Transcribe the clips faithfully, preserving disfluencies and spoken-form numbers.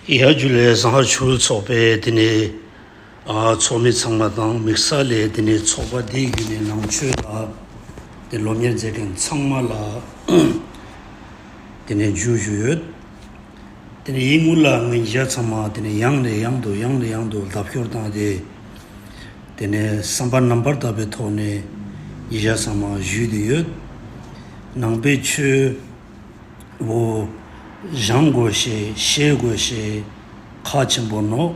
ཡ་ཇུ་ལེ། ཟངས་དཀར་ཆོས་ཚོགས་པའི་དེ་ནས་ཨ་ཚོགས་མི་ཚང་མ་དང་དམིགས་བསལ་ལས་དེ་ནས་ཚོགས་པ་འདིའི་བརྒྱུད་ནས་ནང་ཆོས་ལ་དེ་སློབ་གཉེར་མཛད་མཁན་ཚང་མ་ལ་དེ་ནས་ཇུ་ཞུ་ཡོད། དེ་ནས་ཡིན་ངུ་ལ་ངའི་ཉེ་ཆར་ཚང་མ་དེ་ནས་ཡང་ནས་ཡང་དུ་ཡང་ནས་ཡང་དུ་ལྡབ་སྐྱོར་བཏང་སྟེ། དེ་ནས་བསམ་པ་རྣམ་པར་དག་པའི་ཐོག་ནས་ཉེ་ཆར་ཚང་མ་ཞུས་ཏེ་ཡོད། ནང་པའི་ཆོས་འོ་སྦྱང་དགོས་ཤེས་ཤེས་དགོས་ཤེས་ཁག་ཆེན་པོ་ནོ།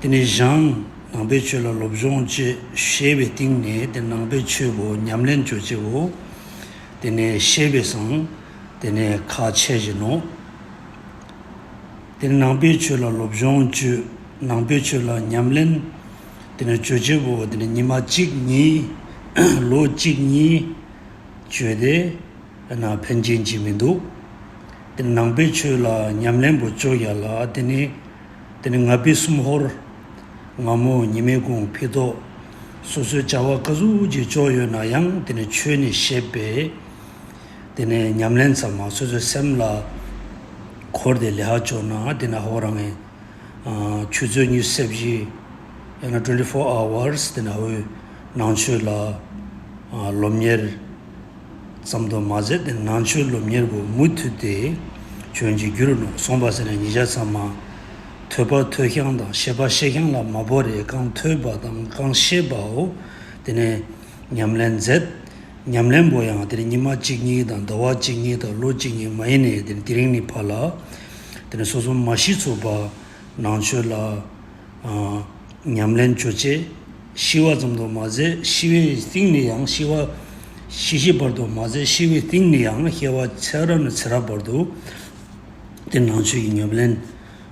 དེ་ནས་སྦྱང་ནང་པའི་ཆོས་ལ་སློབ་སྦྱོང་བྱེད་ཤེས་པའི་སྟེང་ནས་དེ་ནང་པའི་ཆོས་འོ་ཉམས་ལེན་བྱོས་བྱེད་འོ་དེ་ནས་ཤེས་པའི་སང་དེ་ནས་ཁག་ཆེ་བཞིན་ནོ། དེ་ནས་ནང་པའི་ཆོས་ལ་སློབ་སྦྱོང་བྱོས། ནང་པའི་ཆོས་ལ་ཉམས་ལེན་དེ་ནས་བྱོས་བྱེད་འོ་དེ་ནས་ཉི་མ་གཅིག་གཉིས་ལོ་གཅིག་གཉིས་བྱོས་ཏེ། ན་ཕན་ཆེན་ཅིག་མི་འདུག་དེ་ནང་པའི་ཆོས་ལ་ཉམས་ལེན་པོ་བཅོ་ཡ་ལ་དེ་ནི་དེ་ནི་ང་པི་སུམ་ཧོར་ང་མོ་ཉི་མའི་གུང་ཕི་ཏོ་སོ་སོའི་བྱ་བ་ག་ཟུག་ཅིག་བཅོ་ཡོད་ན་ཡང་དེ་ནི་ཆོས་ནི་ཤེས་པས་དེ་ནི་ཉམས་ལེན་ཚང་མ་སོ་སོའི་སེམས་ལ་འཁོར་ཏེ་ལེ་ཧ་བཅོ་ན་དེ་ན་ཧོ་རང་ངེ་ཆུ་ཚོད་ཉི་ཤུ་རྩ་བཞི་ཡང་ན་twenty four hours དེ་ན་ཧོའི་ནང་ཆོས་ལ་སློབ་གཉེར་ཙམ་དུ་མ་ཟད་དེ་ནང་ཆོས་སློབ་གཉེར་པོ་མུ་མཐུད་དེ་བྱོན་གྱི་རྒྱུ་རུ་ནོ། སོང་པ་ཟེར་ན་ཉེ་ཆར་ཚང་མ་ཐོས་པ་ཐོས་ཤིང་དང་ཤེས་པ་ཤེས་ཤིང་ལ་མ་བོར་རེ་གང་ཐོས་པ་དང་གང་ཤེས་པའོ་དེ་ནས་ཉམས་ལེན་མཛད། ཉམས་ལེན་པོ་ཡང་དེ་ནས་ཉི་མ་གཅིག་གཉིས་དང་ཟླ་བ་གཅིག་གཉིས་དང་ལོ་གཅིག་གཉིས་མ་ཡིན་ནས་དེ་ནས་དེ་རིང་ནས་ཕར་ལ་དེ་ནས་སོ་སོ་མ་ཤི་ཚུགས་པ་ནང་ཆོས་ལ་ཉམས་ལེན་བྱོས་བྱེད། ཤི་བ་ཙམ་དུ་མ་ཟད་ཤི་བའི་སྟེང་ནས་ཡང་ཤི་བ་ཤི་ཤི་བར་དུ་མ་ཟད་ཤི་བའི་སྟེང་ནས་ཡང་ཤི་བ་ཚེ་རབས་ནས་ཚེ་རབས་བར་དུ་དེ་ནང་ཆོས་ཀྱི་ཉམས་ལེན་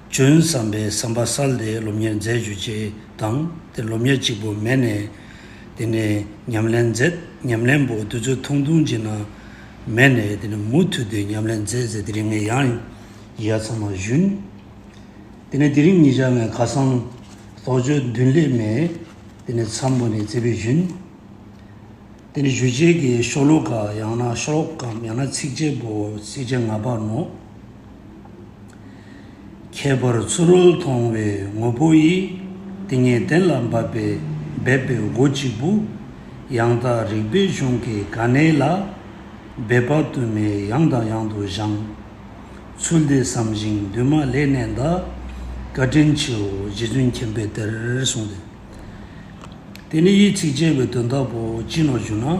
བྱོན་བསམ་པའི་བསམ་པ་གསལ་ཏེ་སློབ་གཉེར་མཛད་རྒྱུ་བཅས་དང་དེ་སློབ་གཉེར་གཅིག་པུ་མེད་ནས་དེ་ནས་ཉམས་ལེན་མཛད། ཉམས་ལེན་པོ་དུས་ཚོད་ཐུང་ཐུང་ཅིག་ན་མེད་ནས་དེ་ནས་མུ་མཐུད་དེ་ཉམས་ལེན་མཛད་ཟེར་དེ་རིང་ངས་ཡང་ཡ་ཚང་མ་ཞུན། དེ་ནས་དེ་རིང་ཉིན་ཞག་ངས་ཁ་སང་རྟོགས་བརྗོད་མདུན་ལེགས་མའི་དེ་ནས་མཚམས་པོ་ནས་བརྩེ་བའི་ཞུན། དེ་ནས་ཞུ་བྱེད་ཀྱི་ཤོ་ལོ་ཀ་ཡང་ན་ཤོ་ལོ་ཀམ་ཡང་ན་ཚིགས་བཅད་པོ་ཚིགས་བཅད་ལྔ་པ་ནོ། ཁྱད་པར་ཚུ་རོལ་མཐོང་བའི་ངོ་བོ་ཡིས། དེ་ཉིད་གཏན་ལ་འབེབས་པའི་འབེབས་པའི་སྒོ་གཅིག་པུ། ཡང་དག་རིགས་པའི་གཞུང་གི་ག་ནས་ལ། འབད་པ་དུ་མས་ཡང་དང་ཡང་དུ་བཞེངས། ཚུལ་འདི་བསམ་ཞིང་འདུན་མ་ལས་གནས་འདའ། བཀའ་དྲིན་ཆེའོ་རྗེ་བཙུན་མཁྱེན་པའི་གཏེར་གསུངས་ཏེ། དེ་ནི་ཡིད་ཚིགས་བཅད་པའི་དོན་དག་པོ་ཅི་ནོ་ཞུ་ན།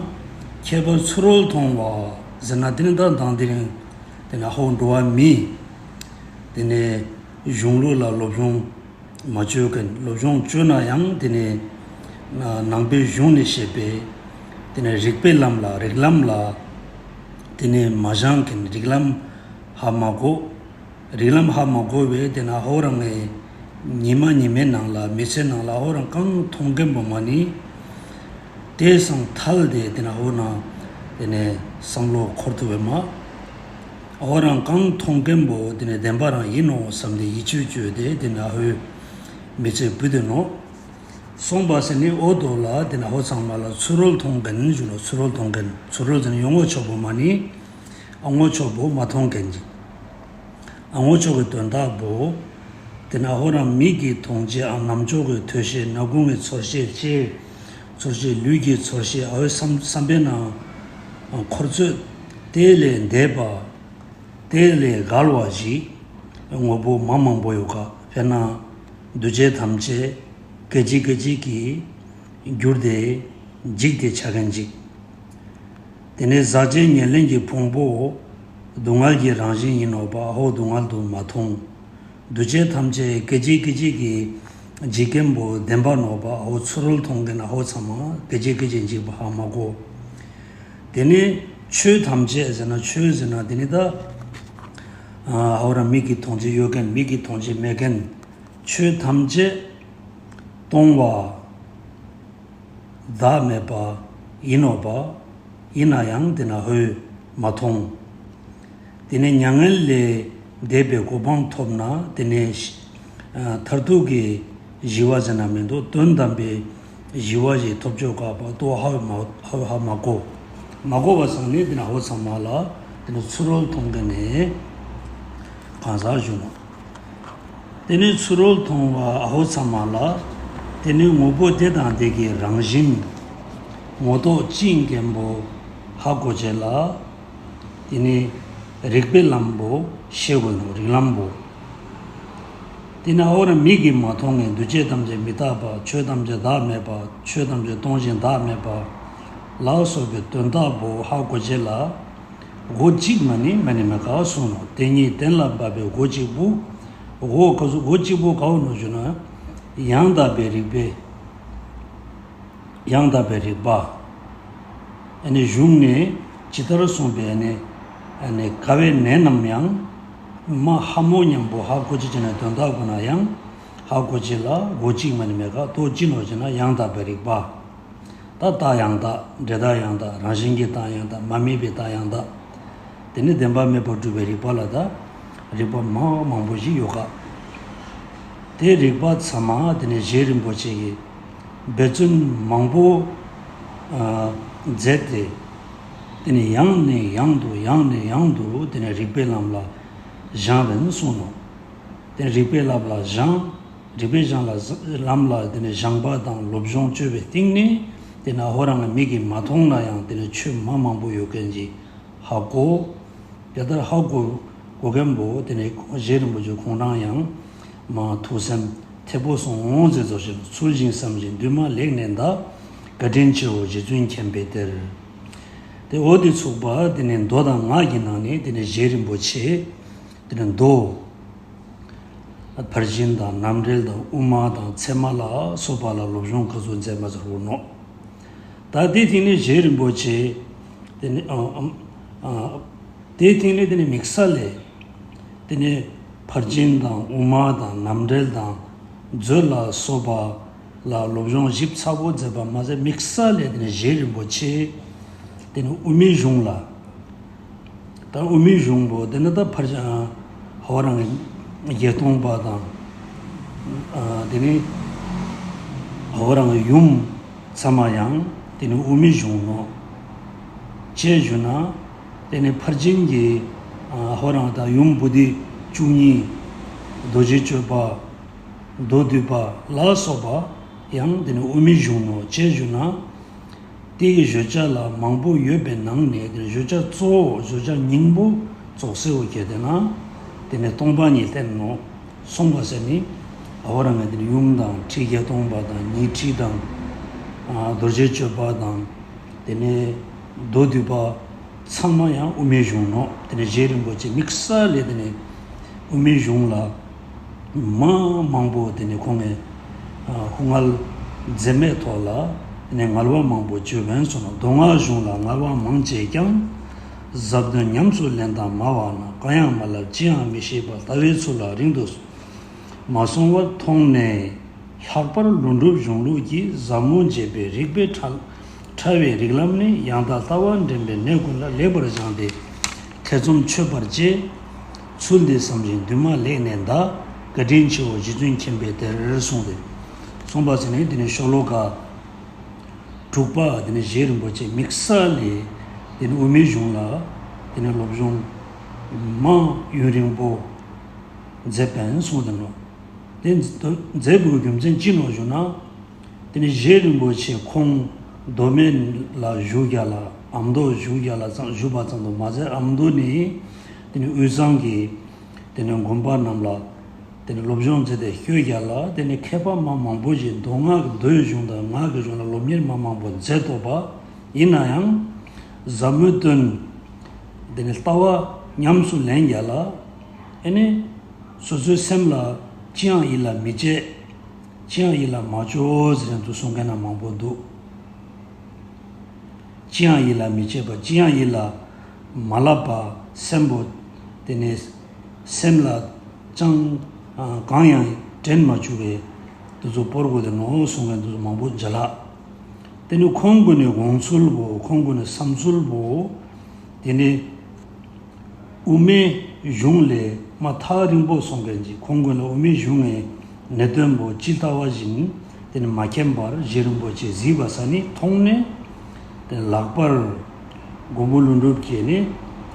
ཁྱད་པར་ཚུ་རོལ་མཐོང་བ་ཟེར་ན་དེ་ནི་ད་དང་དེ་རིང་དེ་ནི་ཧོ་འགྲོ་བ་མི་དེ་ནི་གཞུང་ལུགས་ལ་སློབ་སྦྱོང་མ་བྱོས་མཁན། སློབ་སྦྱོང་བྱོས་ན་ཡང་དེ་ནི་ནང་པའི་གཞུང་ནས་བཤད་པའི་དེ་ནི་རིགས་པའི་ལམ་ལ་རིགས་ལམ་ལ་དེ་ནི་མ་བཞེངས་མཁན། རིགས་ལམ་ཧ་མ་གོ། རིགས་ལམ་ཧ་མ་གོ་བས་དེ་ན་ཧོ་རང་ངས་ཉི་མ་ཉི་མའི་ནང་ལ་མི་ཚེ་ནང་ལ་ཧོ་རང་གང་མཐོང་མཁན་པོ་མ་ནི། དེ་སང་ཐལ་དེ་དེ་ན་ཧོ་ན་དེ་ནས་བསམ་བློ་འཁོར་ཐུབ་པས་མ། ཧོ་རང་གང་མཐོང་མཁན་པོ་དེ་ནས་བདེན་པ་རང་ཡིན་ནོ་བསམ་སྟེ་ཡིད་ཆེས་བཅོས་ཏེ་དེ་ན་ཧོའི་མི་ཚེ་བུད་དེ་ནོ། སོང་པ་ཟེར་ནི་འོ་དོ་ལ་དེ་ན་ཧོ་ཚང་མ་ལ་ཚུ་རོལ་མཐོང་མཁན་ཞུ་ལ། ཚུ་རོལ་མཐོང་མཁན་ཚུ་རོལ་ཟེར་ནི་ཡོང་ངོ་ཆོག་པོ་མ་ནི། ཨ་ངོ་ཆོག་པོ་མ་མཐོང་མཁན་ཅིག་ཨ་ངོ་ཆོག་གི་དོན་དག་པོ། དེ་ན་ཧོ་རང་མིག་གིས་མཐོང་བྱེད་ཨ་རྣམ་ཅོག་གིས་ཐོས་བྱེད་སྣ་ཁུང་གིས་ཚོར་བྱེད་ལྕེ་ཚོར་བྱེད་ལུས་ཀྱིས་ཚོར་བྱེད་ཨ་འོའི་བསམ་བསམ་པའི་ནང་འཁོར་ཚོད་དེ་ལས་འདས་པ། དེ་ལས་བརྒལ་བ་ཞིག་དངོས་པོ་མ་མང་པོ་ཡོད་ཀ། དཔེར་ན་འདུ་བྱེད་ཐམས་ཅད་སྐད་ཅིག་སྐད་ཅིག་གིས་འགྱུར་ཏེ་འཇིག་སྟེ་ཆ་མཁན་ཅིག་དེ་ནས་ཟག་བཅས་ཉེར་ལེན་གྱི་ཕུང་པོ་སྡུག་བསྔལ་གྱི་རང་བཞིན་ཡིན་ནོ་པ་ཧོ་སྡུག་བསྔལ་དུ་མ་མཐོང་། འདུ་བྱེད་ཐམས་ཅད་སྐད་ཅིག་སྐད་ཅིག་གིས་འཇིག་མཁན་པོ་བདེན་པ་ནོ་པ་ཧོ་ཚུ་རོལ་མཐོང་མཁན་ན་ཧོ་ཚང་མ་སྐད་ཅིག་སྐད་ཅིག་འཇིག་པ་ཧ་མ་གོ། དེ་ནས་ཆོས་ཐམས་ཅད་ཟེར་ན་ཆོས་ཟེར་ན་དེ་ནི་ད་ཧོ་རང་མིག་གིས་མཐོང་བྱེད་ཡོད་མཁན་མིག་གིས་མཐོང་བྱེད་མེད་མཁན་ཆོས་ཐམས་ཅད་སྟོང་བ། བདག་མེད་པ་ཡིན་ནོ་པ། ཡིན་ན་ཡང་དེ་ན་ཧོས་མ་མཐོང་། དེ་ནས་མྱ་ངན་ལས་འདས་པའི་གོ་འཕང་ཐོབ་ན་དེ་ནས་མཐར་ཐུག་གི་ཞི་བ་ཟེར་ན་མི་འདུག་དོན་དམ་པའི་ཞི་བ་ཞིག་ཐོབ་ཆོག་ག་པ་ཏོ་ཧ་མ་ཧ་ཧ་མ་གོ། མ་གོ་བ་སང་ནས་དེ་ན་ཧོ་ཚང་མ་ལ་དེ་ནས་ཚུ་རོལ་མཐོང་མཁན་ནས་གང་ཟག་བཞུགས་ནོ། དེ་ནས་ཚུར་རོལ་མཐོང་བ་ཨ་ཧོ་ཚ་མ་ལ། དེ་ནས་དངོས་པོ་དེ་དང་དེ་གི་རང་བཞིན། ངོ་ཐོག་ཅིང་རྒན་པོ་ཧ་གོ་བྱེད་ལ། དེ་ནས་རིག་པའི་ལམ་པོ་ཤེས་དགོས་ནོ། རིག་ལམ་པོ། དེ་ནས་ཨ་ཧོ་ར་མིག་གིས་མ་མཐོང་ངེ་འདུ་བྱེད་ཐམས་ཅད་མི་རྟག་པ། ཆོས་ཐམས་ཅད་བདག་མེད་པ། ཆོས་ཐམས་ཅད་སྟོང་ཞིང་བདག་མེད་པ་ལ་སོགས་པའི་དོན་དག་པོ་ཧ་གོ་བྱེད་ལ། སྒོ་གཅིག་མ་ནི་མ་ནི་མེད་ག་གསུངས་ནོ། དེ་ཉིད་གཏན་ལ་འབབ་པའི་སྒོ་གཅིག་པུ། སྒོ་ག་ཚོད་སྒོ་གཅིག་པུ་ག་བོ་ནོ་ཞུ་ན། ཡང་དག་པའི་རིག་པའི། ཡང་དག་པའི་རིག་པ། ཨ་ནི་གཞུང་ནས་ཇི་ལྟར་གསུངས་པའི་ཨ་ནི། ཨ་ནི་ག་བའི་ནས་ནམ་ཡང་། མ་ཧ་མོ་མཉམ་པོ་ཧ་གོ་བྱེད་ཅེ་ན་དོན་དག་པོ་ན་ཡང་ཧ་གོ་བྱེད་ལ་སྒོ་གཅིག་མ་ནི་མེད་ག། དོ་ཅི་ནོ་ཞེ་ན་ཡང་དག་པའི་རིག་པ། ད་རྟགས་ཡང་དག། འབྲས་རྟགས་ཡང་དག། རང་བཞིན་གྱི་རྟགས་ཡང་དག། མ་དམིགས་པའི་རྟགས་ཡང་དག། དེ་ནི་བདེན་པ་མེད་པར་སྒྲུབ་པའི་རིག་པ་ལ་ད་རིག་པ་མང་མང་པོ་ཞིག་ཡོད་ག། དེ་རིག་པ་ཚང་མ་དེ་ནི་རྗེ་རིན་པོ་ཆེ་གིས་འབད་བརྩོན་མང་པོ་ཨ་མཛད་དེ། དེ་ནི་ཡང་ནས་ཡང་དུ་ཡང་ནས་ཡང་དུ་དེ་ནི་རིག་པའི་ལམ་ལ་སྦྱངས་པས་གསུངས་ནོ། དེ་རིག་པའི་ལམ་ལ་སྦྱངས། རིག་པའི་སྦྱངས་ལ་ལམ་ལ་དེ་ནི་སྦྱངས་པ་དང་སློབ་སྦྱོང་བྱས་པའི་སྟེང་ནས། དེ་ནི་ཨ་ཧོ་རང་གི་མིག་གིས་མ་མཐོང་ན་ཡང་དེ་ནི་ཆོས་མ་མང་པོ་ཡོད་མཁན་གྱི་ཧ་གོ། དེ་ལྟར་ཧ་གོ་གོ་མཁན་པོ་དེ་ནི་རྗེ་རིན་པོ་ཆེ་ཁོང་རང་ཡང་མ་ཐུགས་སེམས་ཐེ་པོ་སོང་ཟེར་ཚོ་ཞིག། ཚུལ་བཞིན་བསམ་ཞིང་འདུན་མ་ལེགས་གནས་གདའ། བཀའ་དྲིན་ཆེའོ་རྗེ་བཙུན་མཁྱེན་པའི་གཏེར། དེ་འོ་དེ་ཚུགས་པ་དེ་ནི་མདོ་དང་སྔགས་ཀྱི་ནང་ནས་དེ་ནི་རྗེ་རིན་པོ་ཆེ་དེ་ནི་མདོ། ཕར་ཕྱིན་དང་རྣམ་འགྲེལ་དང་དབུ་མ་དང་ཚད་མ་ལ་སོགས་པ་ལ་སློབ་སྦྱོང་ག་ཚོད་མཛད་མ་ཚར་བོ་ནོ། ད་དེའི་སྟེང་ནས་རྗེ་རིན་པོ་ཆེ་དེ་ནི་ཨ་ཨ་ཨ་དེའི་སྟེང་ནས་དེ་ནི་དམིགས་བསལ་ལས་དེ་ནི་ཕར་ཕྱིན་དང་དབུ་མ་དང་རྣམ་འགྲེལ་དང་མཛོད་ལ་སོགས་པ་ལ་སློབ་སྦྱོང་ཞིབ་ཚགས་པོ་མཛད་པ་མ་ཟད། དམིགས་བསལ་ལས་དེ་ནི་རྗེ་རིན་པོ་ཆེ་དེ་ནི་དབུ་མའི་གཞུང་ལ། ད་དབུ་མའི་གཞུང་པོ་དེ་ནི་ད་ཕར་ཨ་ཧོ་རང་གི་བརྒྱད་སྟོང་པ་དང་། ཨ་དེ་ནི་ཧོ་རང་གི་ཡུམ་ཚང་མ་ཡང་དེ་ནི་དབུ་མའི་གཞུང་ནོ། ཅེས་ཞུ་ན། དེ་ནི་ཕར་ཕྱིན་གྱི་ཨ་ཧོ་རང་དང་ཡུམ་བོ་དྷི་བཅུ་གཉིས། རྡོ་རྗེ་སྤྱོད་པ། མདོ་སྡུད་པ་ལ་སོགས་པ་ཡང་དེ་ནི་དབུ་མའི་གཞུང་ནོ། ཅེས་ཞུ་ན། དེ་ཡི་བརྗོད་བྱ་ལ་མང་པོ་ཡོད་པའི་ནང་ནས་དེ་ནི་བརྗོད་བྱ་གཙོ་བོ་བརྗོད་བྱ་སྙིང་པོ་ཙོགས་སེ་བོ་གལ་ཏེ་ན། དེ་ནི་སྟོང་པ་ཉིད་བསྟན་ནོ། གསུངས་པ་ཟེར་ནི། ཨ་ཧོ་རང་ངས་དེ་ནི་ཡུམ་དང་ཁྲི་བརྒྱད་སྟོང་པ་དང་ཉི་ཁྲི་དང་། ཨ་རྡོ་རྗེ་སྤྱོད་པ་དང་། དེ་ནི་མདོ་སྡུད་པ་ཚང་མ་ཡང་དབུ་མའི་གཞུང་ནོ། དེ་ནི་རྗེ་རིན་པོ་ཆེ་དམིགས་བསལ་ལས་དེ་ནི་དབུ་མའི་གཞུང་ལ་མ་མང་པོ་དེ་ནི་ཁོང་ངས་ཨ་སྐུ་ངལ་འཛེམས་མེད་ཐོག་ལ་དེ་ནི་ངལ་བ་མང་པོ་བརྗོད་པས་གསུངས་ནོ། མདོ་སྔགས་གཞུང་ལ་ངལ་བ་མང་བྱས་ཀྱང་། ཟབ་དོན་ཉམས་སུ་ལེན་དང་མ་བ་ན། གང་ཡང་མ་ལབ་ཅི་ཡང་མི་ཤེས་པ། ལྟ་བའི་ཚུལ་ལ་རིང་དུ་མ་སོང་བར་མཐོང་ནས། ལྷག་པར་ལྷུན་གྲུབ་གཞུང་ལུགས་ཀྱི་ཟབ་མོ་འབྱེད་པའི་རིག་པའི་ཕྲ་ཕྲ་བའི་རིགས་ལམ་ནི། ཡང་དག་ལྟ་བ་འདྲེན་པའི་གནས་ཀུན་ལ། ལེགས་པར་སྦྱངས་ཏེ་ཐེ་ཚོམ་ཆོད་པར་བྱེད། ཚུལ་འདི་བསམ་ཞིང་འདུན་མ་ལེགས་གནས་གདའ། བཀའ་དྲིན་ཆེའོ་རྗེ་བཙུན་མཁྱེན་པའི་གཏེར། གསུངས་ཏེ། གསུངས་པ་ཟེར་ནས་དེ་ནི་ཤོ་ལོ་ཀ་དྲུག་པ་དེ་ནི་རྗེ་རིན་པོ་ཆེ་དམིགས་བསལ་ལས་དེ་ནི་དབུ་མའི་གཞུང་ལ་དེ་ནི་སློབ་སྦྱོང་མ་ཡུན་རིང་པོ་མཛད་པས་གསུངས་ཏེ་ནོ། དེ་མཛད་པའི་རྒྱུ་མཚན་ཅི་ནོ་ཞུ་ན། དེ་ནི་རྗེ་རིན་པོ་ཆེ་ཁོང་མདོ་སྨད་ལ་བཞུགས་རྒྱ་ལ། ཨ་མདོ་བཞུགས་རྒྱ་ལ་ཙམ་བཞུགས་པ་ཙམ་དུ་མ་ཟད། ཨ་མདོ་ནས་དེ་ནི་དབུས་གཙང་གི་དེ་ནི་དགོན་པ་རྣམས་ལ་དེ་ནི་སློབ་སྦྱོང་མཛད་དེ་བསྐྱོད་རྒྱ་ལ། དེ་ནི་མཁས་པ་མ་མང་པོ་ཞིག་མདོ་སྔགས་ཀྱི་མདོའི་གཞུང་དང་སྔགས་ཀྱི་གཞུང་ལ་སློབ་གཉེར་མ་མང་པོ་མཛད་ཐུབ་པ་ཡིན་ན་ཡང་། ཟབ་མོའི་དོན་དེ་ནི་ལྟ་བ་ཉམས་སུ་ལེན་རྒྱ་ལ། ཨེ་ནི་སོ་སོའི་སེམས་ལ་ཅི་ཡང་ཡིད་ལ་མི་བྱེད། ཅི་ཡང་ཡིད་ལ་མ་བཅོལ་ཟེར་དུ་གསུང་མཁན་ན་མང་པོ་འདུག། ཅི་ཡང་ཡིད་ལ་མི་བྱེད་པ། ཅི་ཡང་ཡིད་ལ་མ་ལབ་པ། སེམས་པོ་དེ་ནི་སེམས་ལ་ཅང་ཨ་གང་ཡང་དྲན་མ་བཅུག་པའི་དེ་ཚོ་སྤོར་དགོས་དེ་ནོ་གསུང་མཁན་དེ་ཚོ་མང་པོ་མཇལ་ལ། དེ་ནི་ཁོང་ཀུན་ནི་དགོངས་ཚུལ་བོ། ཁོང་ཀུན་ནི་བསམ་ཚུལ་བོ། དེ་ནི་དབུ་མའི་གཞུང་ལས་མ་ཐག་རིང་པོ་སོང་མཁན་གྱི་ཁོང་ཀུན་ལ་དབུ་མའི་གཞུང་ངི་གནད་དོན་པོ་ཇི་ལྟ་བ་བཞིན་དེ་ནི་མ་མཁྱེན་པར་རྗེ་རིན་པོ་ཆེ་གཟིགས་པ་ས་ནི་མཐོང་ནས། དེ་ནི་ལྷག་པར་མགོན་པོ་ཀླུ་སྒྲུབ་ཀྱི་ནི་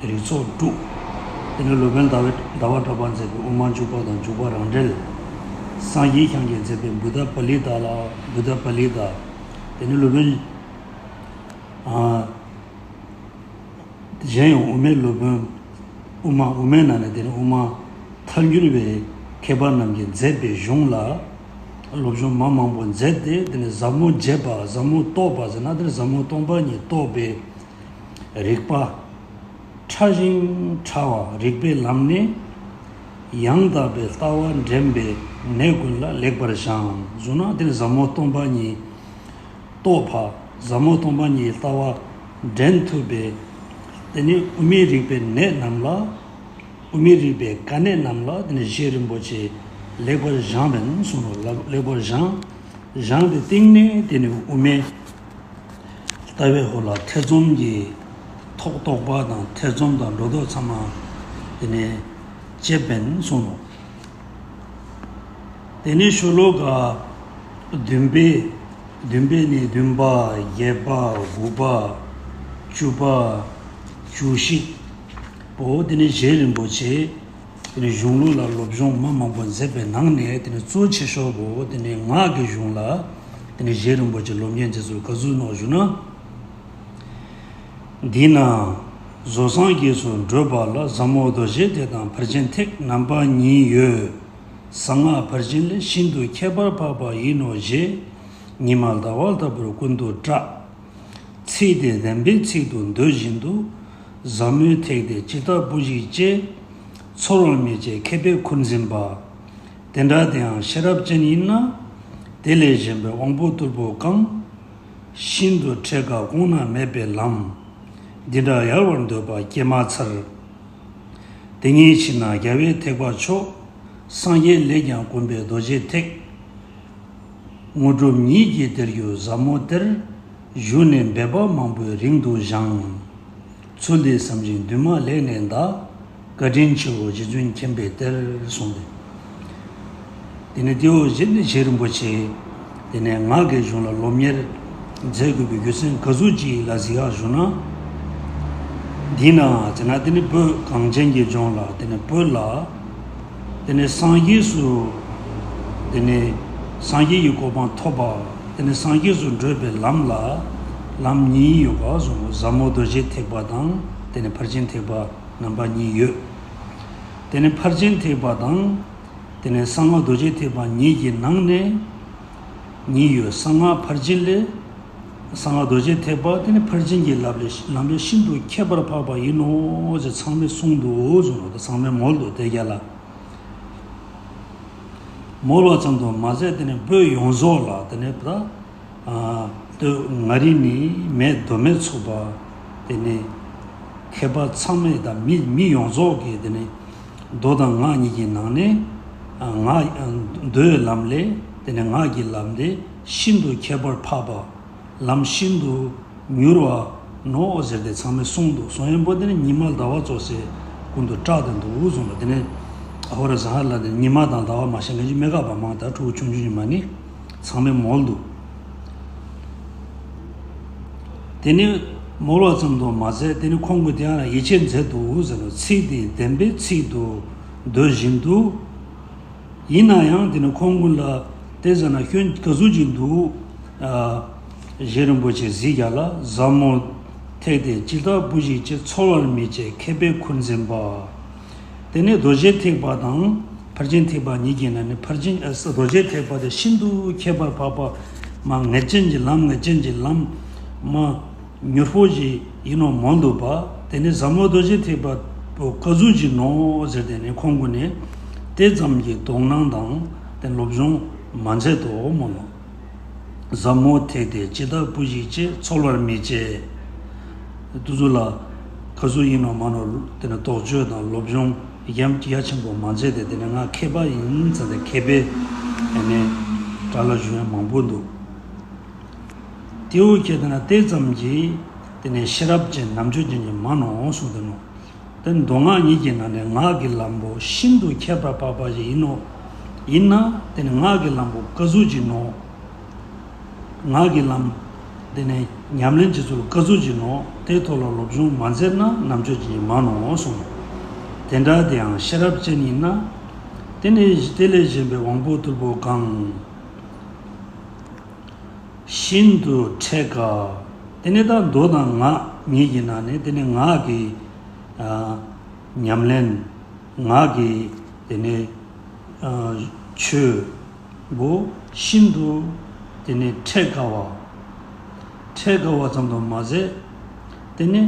རིགས་ཚོགས་དྲུག། དེ་ནི་སློབ་དཔོན་ཟླ་བ་ཟླ་བ་གྲགས་པ་མཛད་པའི་དབུ་མ་འཇུག་པ་དང་འཇུག་པ་རང་འགྲེལ། སངས་རྒྱས་ཤཱཀྱས་མཛད་པའི་བུདྡྷ་པཱ་ལི་ཏ་ལ། བུདྡྷ་པཱ་ལི་ཏ། དེ་ནི་སློབ་དཔོན། ཨ། གཞན་ཡང་དབུ་མའི་སློབ་དཔོན། དབུ་མ། དབུ་མའི་ནང་ནས་དེ་ནི་དབུ་མ་ཐལ་འགྱུར་བའི་མཁས་པ་རྣམས་ཀྱིས་མཛད་པའི་གཞུང་ལ། སློབ་སྦྱོང་མ་མང་པོ་མཛད་དེ། དེ་ནི་ཟབ་མོ་རྒྱས་པ། ཟབ་མོ་རྟོགས་པ་ཟེར་ན། དེ་ནི་ཟབ་མོ་སྟོང་པ་ཉིད་རྟོགས་པའི་རིག་པ། ཕྲ་ཞིང་ཕྲ་བ་རིག་པའི་ལམ་ནས། ཡང་དག་པའི་ལྟ་བ་འདྲེན་པའི་གནད་ཀུན་ལ་ལེགས་པར་སྦྱངས། གསུངས་ན། དེ་ནི་ཟབ་མོ་སྟོང་པ་ཉིད་རྟོགས་པ། ཟབ་མོ་སྟོང་པ་ཉིད་ལྟ་བ་འདྲེན་ཐུབ་པའི། དེ་ནི་དབུ་མའི་རིག་པའི་གནད་རྣམས་ལ། དབུ་མའི་རིག་པའི་དཀའ་གནད་རྣམས་ལ། དེ་ནི་རྗེ་རིན་པོ་ཆེས་ལེགས་པར་སྦྱངས་པས་གསུངས་ནོ། ལེགས་པར་སྦྱངས། སྦྱངས་ཏེ་སྟེང་ནས་དེ་ནི་དབུ་མའི་ལྟ་བའི་ཧོ་ལ་ཐེ་ཚོམ་གྱི་ཐོག་རྟོག་པ་དང་། ཐེ་ཚོམ་དང་སྒྲོ་འདོགས་ཚང་མ་དེ་ནས་བཅད་པས་གསུངས་ནོ། དེ་ནས་ཤོ་ལོ་ཀ་བདུན་པའི། བདུན་པའི་ནས་བདུན་པ། བརྒྱད་པ། དགུ་པ། བཅུ་པ། བཅུ་བཞི་པོ། དེ་ནས་རྗེ་རིན་པོ་ཆེ་དེ་ནས་གཞུང་ལུགས་ལ་སློབ་སྦྱོང་མ་མང་པོ་མཛད་པའི་ནང་ནས། དེ་ནས་གཙོ་ཆེ་ཤོས་པོ་དེ་ནས་སྔགས་ཀྱི་གཞུང་ལ་དེ་ནས་རྗེ་རིན་པོ་ཆེ་སློབ་གཉེར་མཛད་ཚུལ་ག་ཚོད་ནོ་ཞུ་ན། འདི་ན་བཟོ་སངས་རྒྱས་སུ་བགྲོད་པ་ལ། ཟབ་མོ་རྡོ་རྗེ་ཐེག་དང་ཕར་ཕྱིན་ཐེག་རྣམ་པ་གཉིས་ཡོད། གསང་སྔགས་ཕར་ཕྱིན་ལས། ཤིན་ཏུ་ཁྱད་པར་འཕགས་པ་ཡིན་ནོ་ཞེས། ཉི་མ་ཟླ་བ་ལྟ་བུར་ཀུན་ཏུ་བཀྲ། ཚིག་དེ་བདེན་པའི་ཚིག་ཏུ་འདོད་བཞིན་དུ། ཟབ་མོའི་ཐེག་དེ་ཇི་ལྟ་བུ་ཞིག་ཅེས། ཚོར་བར་མི་བྱེད་མཁས་པས་ཁུར་འཛིན་པ། དེ་འདྲ་དེའང་ཤེས་རབ་ཅན་ཡིན་ན། དེ་ལས་གཞན་པའི་དབང་པོ་རྟུལ་པོ་གང་། ཤིན་ཏུ་འཕྲལ་དགའ་དགོངས་ན་མེད་པའི་ལམ། འདི་འདྲ་ཡལ་བར་འདོད་པ་སྐྱེས་མ་ཚར། དེ་ཉིད་ཕྱིར་ན་རྒྱལ་བའི་ཐེག་པ་མཆོག། སངས་རྒྱས་ལས་ཀྱང་གོམས་པའི་རྡོ་རྗེ་ཐེག། དངོས་གྲུབ་ཉིད་ཀྱིས་དེར་གྱུར་ཟབ་མོ་དེར། ཞུགས་ནས་འབད་པ་མང་པོས་རིང་དུ་བཞེངས། ཚུལ་འདི་བསམ་ཞིང་འདུན་མ་ལེགས་ནས་གདའ། བཀའ་དྲིན་ཆེའོ་རྗེ་བཙུན་མཁྱེན་པའི་གཏེར། གསུངས་ཏེ། དེ་ནས་དེའོ་རྗེ་ནི་རྗེ་རིན་པོ་ཆེ། དེ་ནས་སྔགས་ཀྱི་གཞུང་ལ་སློབ་གཉེར་མཛད་དགོས་པའི་རྒྱུ་མཚན་ག་ཟུག་ཅིག་ལ་གཟིགས་ཡག་ཞུ་ན། འདི་ན་ཟེར་ན། དེ་ནི་བོད་གངས་ཅན་གྱི་ལྗོངས་ལ། དེ་ནི་བོད་ལ། དེ་ནས་སངས་རྒྱས་སུ། དེ་ནས་སངས་རྒྱས་ཀྱི་གོ་འཕང་ཐོབ་པ། དེ་ནས་སངས་རྒྱས་སུ་བགྲོད་པའི་ལམ་ལ་ལམ་གཉིས་ཡོད་པ་གསུངས། ཟབ་མོ་རྡོ་རྗེ་ཐེག་པ་དང་། དེ་ནས་ཕར་ཕྱིན་ཐེག་པ་རྣམ་པ་གཉིས་ཡོད། དེ་ནས་ཕར་ཕྱིན་ཐེག་པ་དང་། དེ་ནས་གསང་སྔགས་རྡོ་རྗེ་ཐེག་པ་གཉིས་ཀྱི་ནང་ནས་གཉིས་ཡོད། གསང་སྔགས་ཕར་ཕྱིན་ལས། གསང་སྔགས་རྡོ་རྗེ་ཐེག་པ་དེ་ནི་ཕར་ཕྱིན་གྱི་ལམ་ལས། ལམ་ལས་ཤིན་ཏུ་ཁྱད་པར་འཕགས་པ་ཡིན་ནོ་ཞེས་ཚང་མས་གསུངས་འདུག་གསུངས་ནོ། ད་ཚང་མས་མོལ་འདུག་དེ་རྒྱ་ལ། མོལ་བ་ཙམ་དུ་མ་ཟད། དེ་ནི་བོད་ཡོངས་རྫོགས་ལ། དེ་ནི་ད་ཨ་སྟོད་མངའ་རིས་ནས་སྨད་མདོ་སྨད་ཚུགས་པ། དེ་ནི་མཁས་པ་ཚང་མས་དང་མི་མི་ཡོངས་རྫོགས་ཀྱིས། དེ་ནི་མདོ་དང་སྔགས་གཉིས་ཀྱི་ནང་ནས་ཨ་སྔགས། མདོའི་ལམ་ལས། དེ་ནི་སྔགས་ཀྱི་ལམ་དེ་ཤིན་ཏུ་ཁྱད་པར་འཕགས་པ། ལམ་ཤིན་ཏུ་མྱུར་བ་ནོ་ཟེར་ཏེ་ཚང་མས་གསུངས་འདུག། གསུང་ཡོན་པོ་དེ་ནི་ཉི་མ་ཟླ་བ་ཙོགས་སེ་ཀུན་ཏུ་བཀྲག་སྟེ་འདུག་གསུངས་པ། དེ་ནི་ཨ་ཧོ་ར་ཟ་ཧ་ལ་དེ་ཉི་མ་དང་ཟླ་བ་མ་ཤེས་མཁན་གྱི་སྨད་ཁ་པ་མང་དྲགས། ཕྲུ་གུ་ཆུང་ཆུང་ཉི་མ་ནི་ཚང་མས་མོལ་འདུག། དེ་ནི་མོལ་བ་ཙམ་དུ་མ་ཟད། དེ་ནི་ཁོང་གིས་དེ་ཡང་ཡིད་ཆེས་མཛད་འདུག་ཟེར་ནོ། ཚིག་དེ་བདེན་པའི་ཚིག་ཏུ་འདོད་བཞིན་དུ། ཡིན་ན་ཡང་དེ་ནི་ཁོང་ཀུན་ལ་དེ་ཟེར་ན་སྐྱོན་ག་ཟུག་ཅིག་འདུག། ཨ་རྗེ་རིན་པོ་ཆེ་གཟིགས་རྒྱ་ལ། ཟབ་མོ་ཐེག་དེ་ཇི་ལྟ་བུ་ཞིག་ཅེས། ཚོར་བར་མི་བྱེད་མཁས་པས་ཁུར་འཛིན་པ། དེ་ནས་རྡོ་རྗེ་ཐེག་པ་དང་ཕར་ཕྱིན་ཐེག་པ་གཉིས་ཀྱི་ནང་ནས། ཕར་ཕྱིན་ཨ་རྡོ་རྗེ་ཐེག་པ་དེ་ཤིན་ཏུ་ཁྱད་པར་འཕགས་པ། མ་ངེས་ཅན་གྱི་ལམ། ངེས་ཅན་གྱི་ལམ། མ་མྱུར་པོ་ཞིག་ཡིན་ནོ་མོལ་འདུག་པ། དེ་ནི་ཟབ་མོ་རྡོ་རྗེ་ཐེག་པ་པོ་ག་ཟུག་ཅིག་ནོ་ཟེར། དེ་ནི་ཁོང་ཀུན་ནས་དེ་ཙམ་གྱི་དོ་སྣང་དང་དེ་སློབ་སྦྱོང་མ་མཛད་དོ་མོལ་ནོ། ཟབ་མོ་ཐེག་དེ་ཇི་ལྟ་བུ་ཞིག་ཅེས། ཚོར་བར་མི་བྱེད། དེ་ཚོ་ལ་ག་ཟུག་ཡིན་ནོ་མ་ནོ། དེ་ནི་དོགས་གཅོད་དང་སློབ་སྦྱོང་ཡ་ཡ་ཆེན་པོ་མ་མཛད་དེ། དེ་ནི་ང་མཁས་པ་ཡིན་ཟེར་ཏེ་མཁས་པའི་དེ་ནི་གྲྭ་ལ་བཞུགས་མཁན་མང་པོ་འདུག། དེའུ་ཁྱེད་དེ་ན་དེ་ཙམ་གྱིས་དེ་ནས་ཤེས་རབ་ཅན་རྣམ་དཔྱོད་ཅན་གྱི་མ་ནོ་གསུངས་ཏེ་ནོ། དེ་མདོ་སྔགས་གཉིས་ཀྱི་ནང་ནས་སྔགས་ཀྱི་ལམ་པོ་ཤིན་ཏུ་ཁྱད་པར་འཕགས་པ་ཞིག་ཡིན་ནོ། ཡིན་ན་དེ་ནི་སྔགས་ཀྱི་ལམ་པོ་ག་ཟུག་ཅིག་ནོ། སྔགས་ཀྱི་ལམ་དེ་ནི་ཉམས་ལེན་བྱེད་ཚུལ་ག་ཟུག་ཅིག་ནོ། དེའི་ཐོག་ལ་སློབ་སྦྱོང་མ་མཛད་ན་རྣམ་དཔྱོད་ཅན་གྱི་མ་ནོ་གསུངས། དེ་འདྲ་དེའང་ཤེས་རབ་ཅན་ཡིན་ན། དེ་ནས་དེ་ལས་གཞན་པའི་དབང་པོ་རྟུལ་པོ་གང་། ཤིན་ཏུ་འཕྲད་དཀའ། དེ་ནས་ད་མདོ་དང་སྔགས་གཉིས་ཀྱི་ནང་ནས་དེ་ནས་སྔགས་ཀྱི་ཨ་ཉམས་ལེན། སྔགས་ཀྱི་དེ་ནས་ཨ་ཆོས་པོ་ཤིན་ཏུ་དེ་ནས་འཕྲད་དཀའ་བ། འཕྲད་དཀའ་བ་ཙམ་དུ་མ་ཟད། དེ་ནི་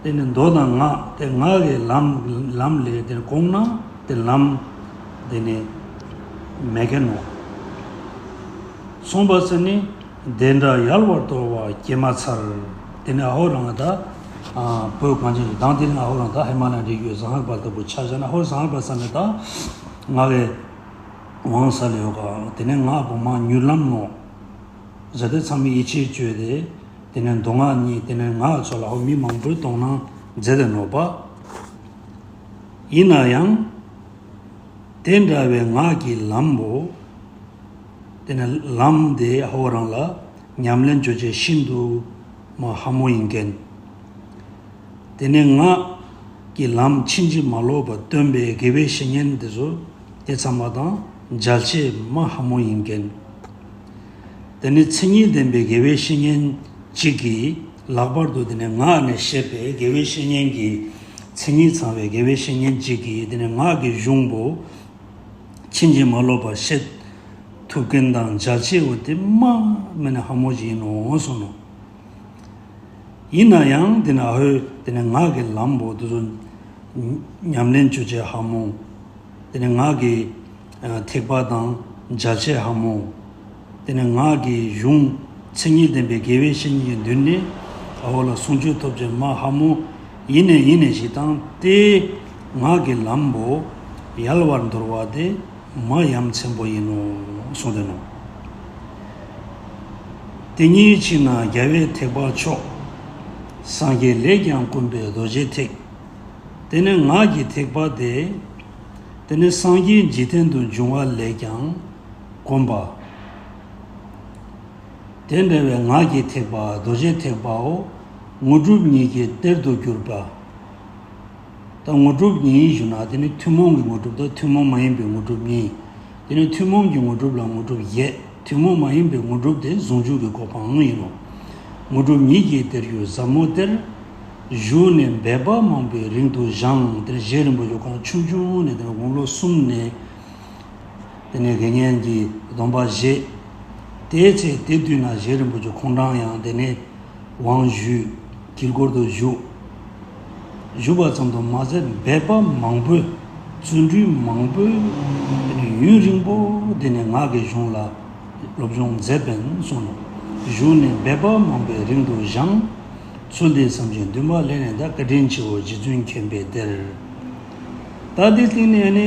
དེ་ནི་མདོ་དང་སྔགས་དེ་སྔགས་ཀྱི་ལམ་ལམ་ལས་དེ་གོང་ན་དེ་ལམ་དེ་ནི་མེད་མཁན་ནོ། གསུངས་པ་ཟེར་ནི་དེ་འདྲ་ཡལ་བར་དོར་བ་སྐྱེས་མ་ཚར། དེ་ནི་ཨ་ཧོ་རང་ད་ཨ་བོད་གངས་ཅན་གྱི་མདངས་དེ་ནི་ཨ་ཧོ་རང་ད་ཧི་མ་ལ་ཡའི་རི་རྒྱུད་ཟངས་ལྷག་པ་ལྟ་བུ་ཆ་བཞག་ན་ཨ་ཧོ་ཟངས་ལྷག་པ་ས་ནི་ད་སྔགས་ཀྱི་དབང་ས་ལ་ཡོད་ག་དེ་ནི་སྔགས་པོ་མ་མྱུར་ལམ་ནོ། ཟེར་ཏེ་ཚང་མས་ཡིད་ཆེས་བཅོས་ཏེ། དེ་ནས་མདོ་སྔགས་གཉིས་དེ་ནས་སྔགས་ཚོ་ལ་ཧོ་མི་མང་པོས་དོ་སྣང་མཛད་དེ་ནོག་པ། ཡིན་ན་ཡང་། དེ་འདྲ་བའི་སྔགས་ཀྱི་ལམ་པོ། དེ་ནས་ལམ་དེ་ཧོ་རང་ལ་ཉམས་ལེན་བཅོ་བྱེད་ཤིན་ཏུ་མ་ཧ་མོ་ཡིན་མཁན། དེ་ནས་སྔགས་ཀྱི་ལམ་ཕྱིན་ཅི་མ་ལོག་པ་སྟོན་པའི་དགེ་བའི་བཤེས་གཉེན་དེ་ཚོ་དེ་ཚང་མ་དང་མཇལ་ཆེས་མ་ཧ་མོ་ཡིན་མཁན། དེ་ནས་མཚན་ཉིད་ལྡན་པའི་དགེ་བའི་བཤེས་གཉེན་གཅིག་གིས་ལྷག་པར་དུ་དེ་ནས་སྔགས་ནས་བཤད་པའི་དགེ་བའི་བཤེས་གཉེན་གྱི་མཚན་ཉིད་ཚང་བའི་དགེ་བའི་བཤེས་གཉེན་གཅིག་གིས་དེ་ནས་སྔགས་ཀྱི་གཞུང་པོ། ཕྱིན་ཅི་མ་ལོག་པར་བཤད་ཐུབ་མཁན་དང་མཇལ་ཆེ་བོ་དེ་མ་མེད་ན་ཧ་མོ་ཞིག་ཡིན་ནོ་གསུངས་ནོ། ཡིན་ན་ཡང་དེ་ནས་ཨ་ཧོས་དེ་ནས་སྔགས་ཀྱི་ལམ་པོ་དེ་ཚོ་ཉམས་ལེན་བཅོ་བྱེད་ཧ་མོ། དེ་ནས་སྔགས་ཀྱི་ཨ་ཐེག་པ་དང་མཇལ་ཆེ་ཧ་མོ། དེ་ནས་སྔགས་ཀྱི་གཞུང་མཚན་ཉིད་ལྡན་པའི་དགེ་བའི་བཤེས་གཉེན་གྱི་མདུན་ནས་ཨ་ཧོ་ལ་གསུང་ཆོས་ཐོབ་ཅེས་མ་ཧ་མོ། ཡིན་ནས་ཡིན་ནས་ཞིག་དང་དེ་སྔགས་ཀྱི་ལམ་པོ་ཡལ་བར་འདོར་བ་དེ་མ་ཡ་མཚན་པོ་ཡིན་ནོ་གསུངས་ཏེ་ནོ། དེ་ཉིད་ཕྱིར་ན་རྒྱལ་བའི་ཐེག་པ་མཆོག་སངས་རྒྱས་ལས་ཀྱང་དཀོན་པའི་རྡོ་རྗེ་ཐེག་དེ་ནི་སྔགས་ཀྱི་ཐེག་པ་དེ། དེ་ནི་སངས་རྒྱས་འཇིག་རྟེན་དུ་འབྱུང་བ་ལས་ཀྱང་དཀོན་པ། དེ་འདྲ་བའི་སྔགས་ཀྱི་ཐེག་པ་རྡོ་རྗེ་ཐེག་པའོ། དངོས་གྲུབ་གཉིས་ཀྱི་གཏེར་དུ་གྱུར་པ། ད་དངོས་གྲུབ་གཉིས་ཞུ་ན་དེ་ནི་ཐུན་མོང་གི་དངོས་གྲུབ་དང་ཐུན་མོང་མ་ཡིན་པའི་དངོས་གྲུབ་གཉིས། དེ་ནི་ཐུན་མོང་གི་དངོས་གྲུབ་ལ་དངོས་གྲུབ་བརྒྱད། ཐུན་མོང་མ་ཡིན་པའི་དངོས་གྲུབ་དེ་ཟུང་འཇུག་གི་གོ་འཕང་ཡིན་ནོ། དངོས་གྲུབ་གཉིས་ཀྱི་གཏེར་གྱུར་ཟབ་མོ་གཏེར། བཞུགས་ནས་འབད་པ་མང་པོས་རིང་དུ་བཞེངས། དེ་ནི་རྗེ་རིན་པོ་ཆེ་ཁོང་ཆུང་ཆུང་ནས་དེ་ནི་དགུང་ལོ་གསུམ་ནས། དེ་ནས་དགེ་བསྙེན་གྱི་སྡོམ་པ་བཞེས། དེའི་ཚེ་དེ་དུས་ན་རྗེ་རིན་པོ་ཆེ་ཁོང་རང་ཡང་དེ་ནས་དབང་ཞུས། དཀྱིལ་འཁོར་དུ་བཞུགས། བཞུགས་པ་ཙམ་དུ་མ་ཟད་འབད་པ་མང་པོས་བརྩོན་འགྲུས་མང་པོས་དེ་ནས་ཡུན་རིང་པོ་དེ་ནས་སྔགས་ཀྱི་གཞུང་ལ་སློབ་སྦྱོང་མཛད་པས་གསུངས་ནོ། བཞུགས་ནས་འབད་པ་མང་པོས་རིང་དུ་བཞེངས། ཚུལ་འདི་བསམ་ཞིང་འདུན་པ་ལས་ནས་ད་བཀའ་དྲིན་ཆེའོ་རྗེ་བཙུན་མཁྱེན་པའི་གཏེར། ད་འདི་སྟེང་ནས་ནི་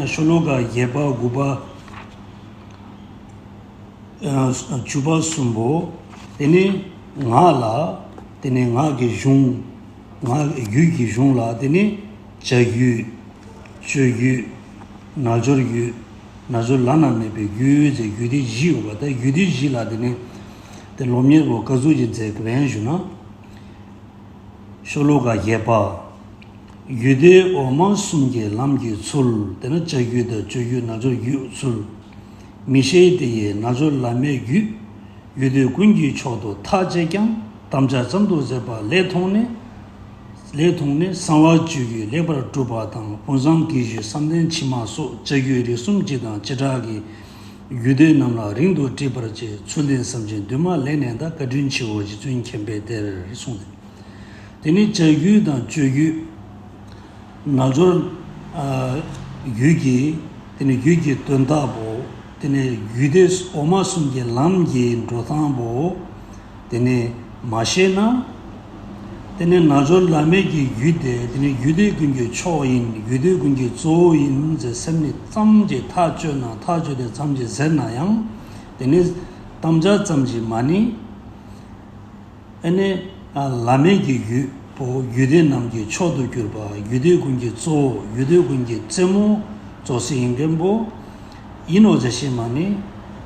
ཤོ་ལོ་ཀ་བརྒྱད་པ་དགུ་པ། ཨ་བཅུ་པ་གསུམ་པོ། དེ་ནི་ངག་ལ། དེ་ནི་ངག་གི་གཞུང་། ངག་རྒྱུད་ཀྱི་གཞུང་ལ་དེ་ནི་བྱ་རྒྱུད། སྤྱོད་རྒྱུད། རྣལ་འབྱོར་རྒྱུད། རྣལ་འབྱོར་བླ་ན་མེད་པའི་རྒྱུད་ཟེར་རྒྱུད་སྡེ་བཞི་ཡོད་པ་དང་རྒྱུད་སྡེ་བཞི་ལ་དེ་ནི་དེ་སློབ་གཉེར་པོ་བཀའ་ཟུར་གྱི་མཛད་དགོས་པས་ཞུ་ན། ཤོ་ལོ་ཀ་བརྒྱད་པ། རྒྱུད་སྡེ་འོག་མ་གསུམ་གྱི་ལམ་གྱི་ཚུལ། དེ་ནི་བྱ་རྒྱུད་དང་སྤྱོད་རྒྱུད་རྣལ་འབྱོར་རྒྱུད་ཚུལ། མི་ཤེས་དེ་ཡི་རྣལ་འབྱོར་བླ་མེད་རྒྱུད། རྒྱུད་སྡེ་ཀུན་གྱི་མཆོག་ཏུ་ཐག་བཅད་ཀྱང་། དམ་བཅའ་ཙམ་དུ་མཛད་པ་ལས་མཐོང་ནས། ལས་མཐོང་ནས་གསང་བ་སྤྱོད་རྒྱུད་ལེགས་པར་གྲུབ་པ་དང་། བུམ་བཟང་གི་གཞི་བསམ་གཏན་ཕྱི་མ་སོགས་བྱ་རྒྱུད་རིགས་གསུམ་སྤྱི་དང་བྱེ་བྲག་གི་རྒྱུད་སྡེ་རྣམས་ལ་རིང་དུ་དྲིས་པར་བྱེད། ཚུལ་འདི་བསམ་ཞིང་འདུན་མ་ལས་ནས་གདའ། བཀའ་དྲིན་ཆེའོ་རྗེ་བཙུན་མཁྱེན་པའི་གཏེར་གསུངས་ཏེ། དེ་ནི་བྱ་རྒྱུད་དང་སྤྱོད་རྒྱུད། རྣལ་འབྱོར་ཨ་རྒྱུད་ཀྱི་དེ་ནི་རྒྱུད་ཀྱི་དོན་དག་པོ། དེ་ནི་རྒྱུད་སྡེ་འོག་མ་གསུམ་གྱི་ལམ་གྱི་འགྲོ་སྟངས་པོ། དེ་ནི་མ་ཤེས་ན། དེ་ནི་རྣལ་འབྱོར་བླ་མེད་ཀྱི་རྒྱུད་དེ་དེ་ནི་རྒྱུད་སྡེ་ཀུན་གྱི་མཆོག་ཡིན། རྒྱུད་སྡེ་ཀུན་གྱི་གཙོ་བོ་ཡིན་ཟེར་སེམས་ནི་ཙམ་གྱིས་ཐག་གཅོད་ན་ཐག་གཅོད་དེ་ཙམ་གྱིས་ཟེར་ན་ཡང་། དེ་ནི་དམ་བཅའ་ཙམ་གྱིས་མ་ནི། ཨ་ནི་ཨ་བླ་མེད་ཀྱི་རྒྱུད་པོ་རྒྱུད་སྡེ་རྣམས་ཀྱི་མཆོག་ཏུ་གྱུར་པ། རྒྱུད་སྡེ་ཀུན་གྱི་གཙོ་བོ། རྒྱུད་སྡེ་ཀུན་གྱི་རྩེ་མོ་རྩོག་སྲེད་ཡིན་མཁན་པོ་ཡིན་ནོ་ཟེར་ཤེས་མ་ནི།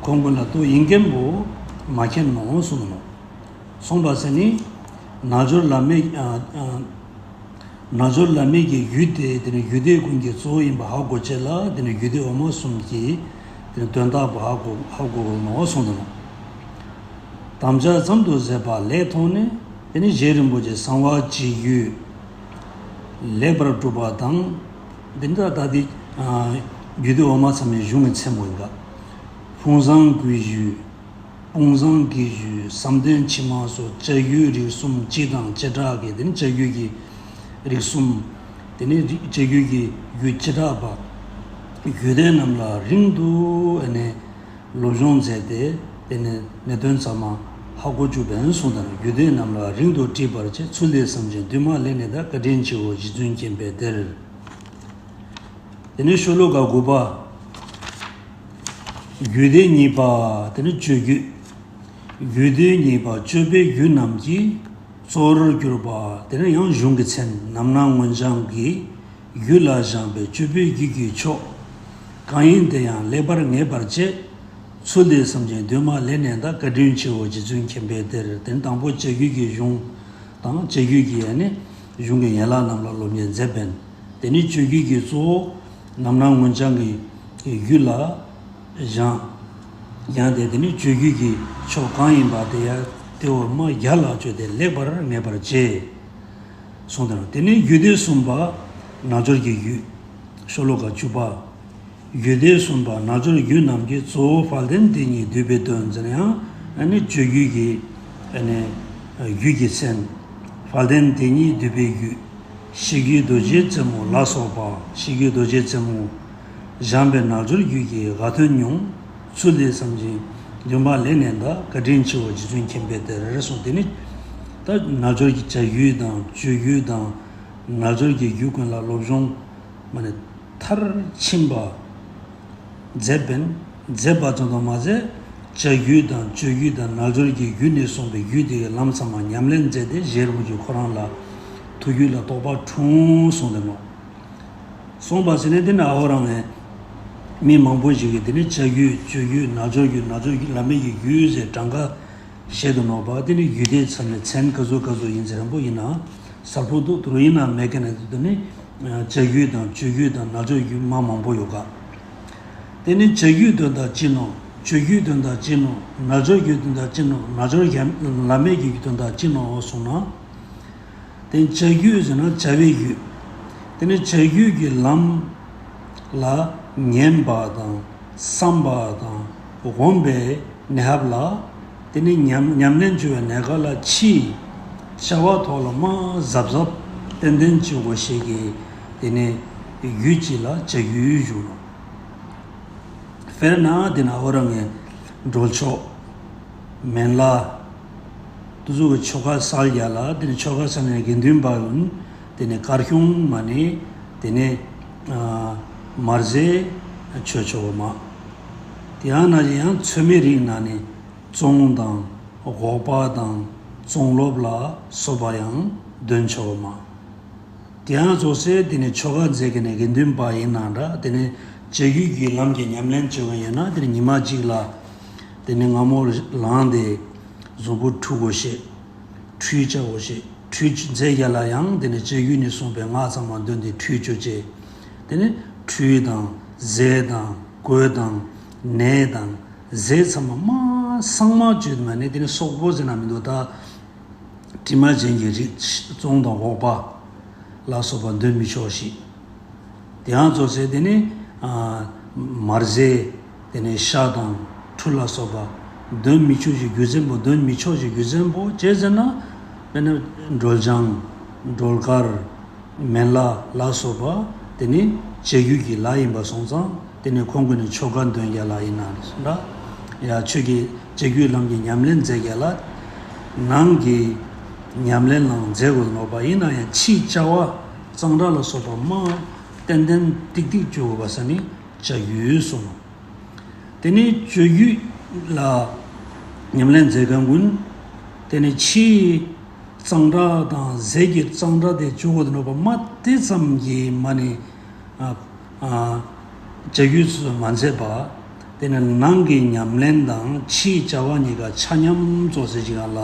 ཁོང་ཀུན་ལ་ལྟོས་ཡིན་མཁན་པོ་མ་མཁྱེན་ནོ་གསུངས་ནོ། གསུངས་པ་ཟེར་ནི། རྣལ་འབྱོར་བླ་མེད་ཨ་ཨ་ རྣལ་འབྱོར་བླ་མེད་ཀྱི་རྒྱུད་དེ་དེ་ནི་རྒྱུད་སྡེ་ཀུན་གྱི་གཙོ་བོ་ཡིན་པ་ཧ་གོ་ཆེད་ལ་དེ་ནི་རྒྱུད་སྡེ་འོག་མ་གསུམ་གྱི་དེ་ནི་དོན་དག་པོ་ཧ་གོ་ཧ་གོ་དགོས་ནོ་གསུངས་འདུག་ནོ། དམ་བཅའ་ཙམ་དུ་བཟོད་པ་ལས་ཐོག་ནས་དེ་ནི་རྗེ་རིན་པོ་ཆེ་གསང་བ་སྤྱོད་རྒྱུད་ལེགས་པར་གྲུབ་པ་དང་། དེ་ནི་ད་ལྟ་དེ་རྒྱུད་སྡེ་འོག་མ་ཚང་མའི་གཞུང་གི་མཚན་པོ་ཡིན་ག། ཕུང་བཟང་བསྐུལ་རྒྱུད། དཔུང་བཟང་བསྐུལ་རྒྱུད། བསམ་གཏན་ཕྱི་མ་སོགས་བཅའ་རྒྱུད་རིགས་གསུམ་སྤྱི་དང་བྱེ་བྲག་གི་དེ་ནི་བཅའ་རྒྱུད་ཀྱི་རིགས་གསུམ། དེ་ནི་རིགས་བཅའ་རྒྱུད་ཀྱི་རྒྱུད་བྱེ་བྲག་པ། རྒྱུད་སྡེ་རྣམས་ལ་རིང་དུ་ཨ་ནི་སློབ་སྦྱོང་མཛད་དེ་དེ་ནི་གནད་དོན་ཚང་མ་ཧ་གོ་བཅུག་པས་གསུངས་དང་། རྒྱུད་སྡེ་རྣམས་ལ་རིང་དུ་བྲིས་པར་བྱེད། ཚུལ་འདི་བསམ་ཞིང་འདུན་མ་ལས་ནས་ད། བཀའ་དྲིན་ཆེའོ་རྗེ་བཙུན་མཁྱེན་པའི་སྡེར། དེ་ནས་ཤོ་ལོ་ཀ་དགུ་པ། རྒྱུད་སྡེ་གཉིས་པ། དེ་ནི་སྤྱོད་རྒྱུད། རྒྱུད་སྡེ་གཉིས་པ་སྤྱོད་པའི་རྒྱུད་རྣམས་ཀྱི་གཙོ་བོར་གྱུར་པ། དེ་ནི་ཡང་གཞུང་གི་མཚན། རྣམ་སྣང་མངོན་བྱང་གི་རྒྱུད་ལ་བཞེངས་པའི་སྤྱོད་པའི་རྒྱུད་ཀྱི་ཕྱོགས་གང་ཡིན་དེ་ཡང་ལེགས་པར་ངེས་པར་བྱེད། ཚུལ་འདི་བསམ་ཞིང་འདུན་མ་ལས་ནས་ད། བཀའ་དྲིན་ཆེའོ་རྗེ་བཙུན་མཁྱེན་པའི་སྡེར། དེ་ནི་དང་པོ་བྱ་རྒྱུད་ཀྱི་གཞུང་དང་བྱ་རྒྱུད་ཀྱི་ཨ་ནི་གཞུང་གི་ཡན་ལག་རྣམས་ལ་སློབ་གཉེར་མཛད་པས། དེ་ནི་སྤྱོད་རྒྱུད་ཀྱི་གཙོ་བོ་རྣམ་སྣང་མངོན་བྱང་གི་རྒྱུད་ལ་བཞེངས། བཞེངས་ཏེ་དེ་ནི་སྤྱོད་རྒྱུད་ཀྱི་ཕྱོགས་གང་ཡིན་པ་དེ་ཡང་དེ་འོག་མ་བརྒྱ་ལ་བརྗོད་དེ་ལེགས་པར་ངེས་པར་བྱེད། གསུངས་དང་། དེ་ནས་རྒྱུད་སྡེ་གསུམ་པ་རྣལ་འབྱོར་གྱི་རྒྱུད། ཤོ་ལོ་ཀ་བཅུ་པ། རྒྱུད་སྡེ་གསུམ་པ་རྣལ་འབྱོར་རྒྱུད་རྣམས་ཀྱི་གཙོ་བོ་དཔལ་ལྡན་དེ་ཉིད་འདུས་པའི་དོན་ཟེར་ན་ཡང་ཨ་ནི་སྤྱོད་རྒྱུད་ཀྱི་ཨ་ནི་རྒྱུད་ཀྱི་མཚན། དཔལ་ལྡན་དེ་ཉིད་འདུས་པའི་རྒྱུད། ཤེས་རྒྱུད་རྡོ་རྗེ་རྩེ་མོ་ལ་སོགས་པ། ཤེས་རྒྱུད་རྡོ་རྗེ་རྩེ་མོ་བཞེངས་པའི་རྣལ་འབྱོར་རྒྱུད་ཀྱི་དགའ་སྟོན་མྱོང་། ཚུལ་འདི་བསམ་ཞིང་འདུན་པ་ལས་ནས་ད། བཀའ་དྲིན་ཆེའོ་རྗེ་བཙུན་མཁྱེན་པའི་སྡེར་གསུངས། དེ་ནི་ད་རྣལ་འབྱོར་གྱི་བྱ་རྒྱུད་དང་སྤྱོད་རྒྱུད་དང་རྣལ་འབྱོར་གྱི་རྒྱུད་ཀུན་ལ་སློབ་སྦྱོང་མ་ནི་མཐར་ཕྱིན་པ་མཛད་པས། མཛད་པ་ཙམ་དུ་མ་ཟད་བྱ་རྒྱུད་དང་སྤྱོད་རྒྱུད་དང་རྣལ་འབྱོར་གྱི་རྒྱུད་ནས་གསུངས་པའི་རྒྱུད་དེ་ཡི་ལམ་ཚང་མ་ཉམས་ལེན་མཛད་དེ་རྗེ་རིན་པོ་ཆེ་ཁོ་རང་ལ་ཐུགས་རྒྱུད་ལ་རྟོགས་པ་འཁྲུངས་གསུངས་ཏེ་ནོ། གསུངས་པ་ཟེར་ནས་དེ་ནི་ཨ་ཧོ་རང་ནས་མི་མང་པོ་ཞིག་གིས་དེ་ནི་བྱ་རྒྱུད་སྤྱོད་རྒྱུད་རྣལ་འབྱོར་རྒྱུད་རྣལ་འབྱོར་རྒྱུད་བླ་མེད་ཀྱི་རྒྱུད་ཟེར་གྲངས་ཀ་བཤད་དུ་ནོ་པ། དེ་ནི་རྒྱུད་སྡེ་ཚང་མའི་མཚན་ག་ཚོད་ག་ཚོད་ཡིན་ཟེར་རན་པོ་ཡིན་ན་གསལ་པོ་འདུག་དུ་རུ་ཡིན་ན་མེད་མཁན་ནས་དེ་ནི་བྱ་རྒྱུད་དང་སྤྱོད་རྒྱུད་དང་རྣལ་འབྱོར་རྒྱུད་མ་མང་པོ་ཡོད་ག། དེ་ནི་བྱ་རྒྱུད་དོན་དག་ཅི་ནོ། སྤྱོད་རྒྱུད་དོན་དག་ཅི་ནོ། རྣལ་འབྱོར་རྒྱུད་དོན་དག་ཅི་ནོ། རྣལ་འབྱོར་བླ་མེད་ཀྱི་རྒྱུད་དོན་དག་ཅི་ནོ་གསུངས་ན། དེ་བྱ་རྒྱུད་ཟེར་ན་བྱ་བའི་རྒྱུད། དེ་ནི་བྱ་རྒྱུད་ཀྱི་ལམ་ལ་ཉན་པ་དང་བསམ་པ་དང་སྒོམ་པའི་གནས་སྐབས་ལ། དེ་ནི་ཉམས་ཉམས་ལེན་བྱེད་པའི་གནས་སྐབས་ལ་ཕྱིའི་བྱ་བ་ཐོག་ལ་མ་གཟབ་གཟབ་ཏན་ཏན་བྱེད་དགོས་ཤེས་ཀྱི་དེ་ནི་རྒྱུད་ཅིག་ལ་བྱ་རྒྱུད་ཞུ་ནོ། དཔེར་ན་དེ་ན་ཨོ་རང་ངའི་འགྲོལ་ཆོག་མེན་ལ། དུ་ཟུག་གི་ཆོ་ག་སལ་རྒྱ་ལ་དེ་ནི་ཆོ་ག་སལ་ནས་དགེ་འདུན་པ་ཡོན་དེ་ནི་དཀར་ཆུང་མ་ནི་དེ་ནི་མར་ཟས་མཆོད་ཆོག་མ། དེ་ཡང་ན་ཡང་ཚོད་མའི་རིགས་ན་ནི་བཙོང་དང་སྒོག་པ་དང་བཙོང་ལོབ་ལ་སོགས་པ་ཡང་འདོན་ཆོག་མ། དེ་ཡང་ཚོགས་སེ་དེ་ནི་ཆོ་ག་མཛད་མཁན་ནི་དགེ་འདུན་པ་ཡིན་ན་འདྲ། དེ་ནི་བྱ་རྒྱུད་ཀྱི་ལམ་གྱི་ཉམས་ལེན་བྱེད་པ་ཡིན་ན་དེ་ནི་ཉི་མ་གཅིག་ལ་དེ་ནི་སྔ་མོ་ལངས་ཏེ་གཟུགས་པོ་འཁྲུ་དགོས་ཤེས། ཁྲུས་བྱ་དགོས་ཤེས། ཁྲུས་མཛད་རྒྱ་ལ་ཡང་དེ་ནི་བྱ་རྒྱུད་ནས་གསུངས་པའི་སྔགས་ཚང་མ་འདོན་ཏེ་ཁྲུས་བྱོས་བྱས། དེ་ནི་ཁྲུས་དང་ཟས་དང་གོས་དང་ནས་དང་ཟས་ཚང་མ་མ་སང་མ་བཅོས་མ་ནི་དེ་ནི་སོག་པོ་ཟེར་ན་མི་འདུག་ད། དྲི་མ་ཅན་གྱི་རིགས་བཙོང་དང་སྒོག་པ་ལ་སོགས་པ་འདོན་མི་ཆོག་ཤིག་དེ་ཡང་ཚོགས་སེ་དེ་ནི་མར་ཟས་དེ་ནི་ཤ་དང་ཁྲུ་ལ་སོགས་པ་འདོན་མི་ཆོག་ཞིག་རྒྱུ་མཚན་པོ་འདོན་མི་ཆོག་ཞིག་རྒྱུ་མཚན་པོ་ཅི་ཟེར་ན། དཔེར་ན་འགྲོལ་ལྗང་འགྲོལ་དཀར་མེ་ལ་ལ་སོགས་པ་དེ་ནི་བྱ་རྒྱུད་ཀྱི་ལ་ཡིན་པ་སོང་ཙང་། དེ་ནས་ཁོང་གིས་ནི་ཆོ་ག་འདོན་རྒྱ་ལ་ཡིན་ན་འདྲ། ཡ་ཁྱོད་ཀྱིས་བྱ་རྒྱུད་ལམ་གྱི་ཉམས་ལེན་མཛད་རྒྱ་ལ། ནང་གི་ཉམས་ལེན་ལའང་མཛད་དགོས་ནོ་པ་ཡིན་ན་ཡང་ཕྱིའི་བྱ་བ་གཙང་སྦྲ་ལ་སོགས་པ་མ་ཏན་ཏན་ཏིག་ཏིག་བྱེད་དགོས་པ་ས་ནི་བྱ་རྒྱུད་གསུངས། དེ་ནས་སྤྱོད་རྒྱུད་ལ་ཉམས་ལེན་མཛད་མཁན་ཀུན་དེ་ནས་ཕྱིའི་གཙང་སྦྲ་དང་ཟས་ཀྱི་གཙང་སྦྲ་དེ་བྱེད་དགོས་ནོ་པ་མ་དེ་ཙམ་གྱིས་མ་ནི། ཨ། ཨ། བྱ་རྒྱུད་སུ་མ་མཛད་པ། དེ་ནི་ནང་གི་ཉམས་ལེན་དང་ཕྱིའི་བྱ་བ་གཉིས་ཀ་ཆ་མཉམ་རྫོགས་སའི་ཞིག་ལ་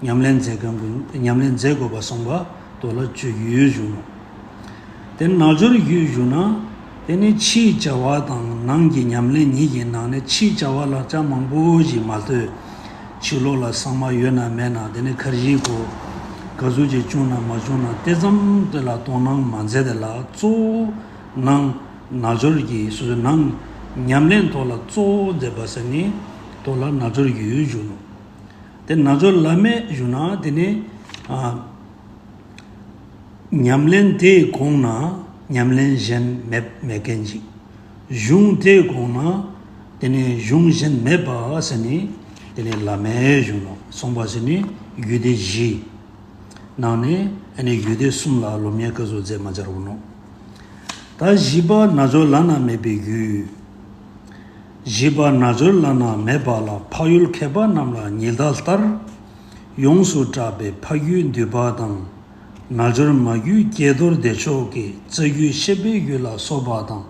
ཉམས་ལེན་མཛད་མཁན་ཀུན་ཉམས་ལེན་མཛད་དགོས་པ་གསུངས་པ་ དོ་ལ་སྤྱོད་ཡུལ་བཞུགས་ནོ། དེ་རྣལ་འབྱོར་ཡུལ་བཞུགས་ན། དེ་ནི་ཕྱིའི་བྱ་བ་དང་ནང་གི་ཉམས་ལེན་གཉིས་ཀྱི་ནང་ནས་ཕྱིའི་བྱ་བ་ལ་ཅང་མང་པོ་ཞིག་མ་ལྟོས། ཕྱི་ལོགས་ལ་ཟ་མ་ཡོད་ན་མེད་ན། དེ་ནི་ཁར་ཇི་གོ་ག་ཟུག་ཅིག་བྱུང་ན་མ་བྱུང་ན། དེ་ཙམ་དེ་ལ་དོ་སྣང་མ་མཛད་དེ་ལ། གཙོ་བོ་ནང་རྣལ་འབྱོར་གྱི་སོ་སོའི་ནང་ཉམས་ལེན་ཐོག་ལ་གཙོ་བོ་མཛད་པ་ཟེར་ནི་དོ་ལ་རྣལ་འབྱོར་ཡུལ་བཞུགས་ནོ། དེ་རྣལ་འབྱོར་བླ་མེད་བཞུགས་ན་དེ་ནི་ཨ། ཉམས་ལེན་དེའི་གོང་ན་ཉམས་ལེན་གཞན་མེད་མེད་མཁན་ཅིག། གཞུང་དེའི་གོང་ན་དེ་ནི་གཞུང་གཞན་མེད་པ་ཟེར་ནི་དེ་ནི་བླ་མེད་བཞུགས་ནོ། གསུངས་པ་ཟེར་ནི་རྒྱུད་སྡེ་བཞི་ནང་ནས་ཨ་ནི་རྒྱུད་སྡེ་གསུམ་ལ་སློབ་གཉེར་ག་ཟུག་མཛད་མ་སྦྱར་བ་ནོ། ད་བཞི་པ་རྣལ་འབྱོར་བླ་ན་མེད་པའི་རྒྱུད། བཞི་པ་རྣལ་འབྱོར་བླ་ན་མེད་པ་ལ། འཕགས་ཡུལ་མཁས་པ་རྣམས་ལ་ཉི་ཟླ་ལྟར། ཡོངས་སུ་གྲགས་པའི་འཕགས་རྒྱུད་འདུས་པ་དང་། རྣལ་འབྱོར་མ་རྒྱུད་ཀྱེ་རྡོར་བདེ་མཆོག་གི། རྩ་རྒྱུད་བཤད་པའི་རྒྱུད་ལ་སོགས་པ་དང་།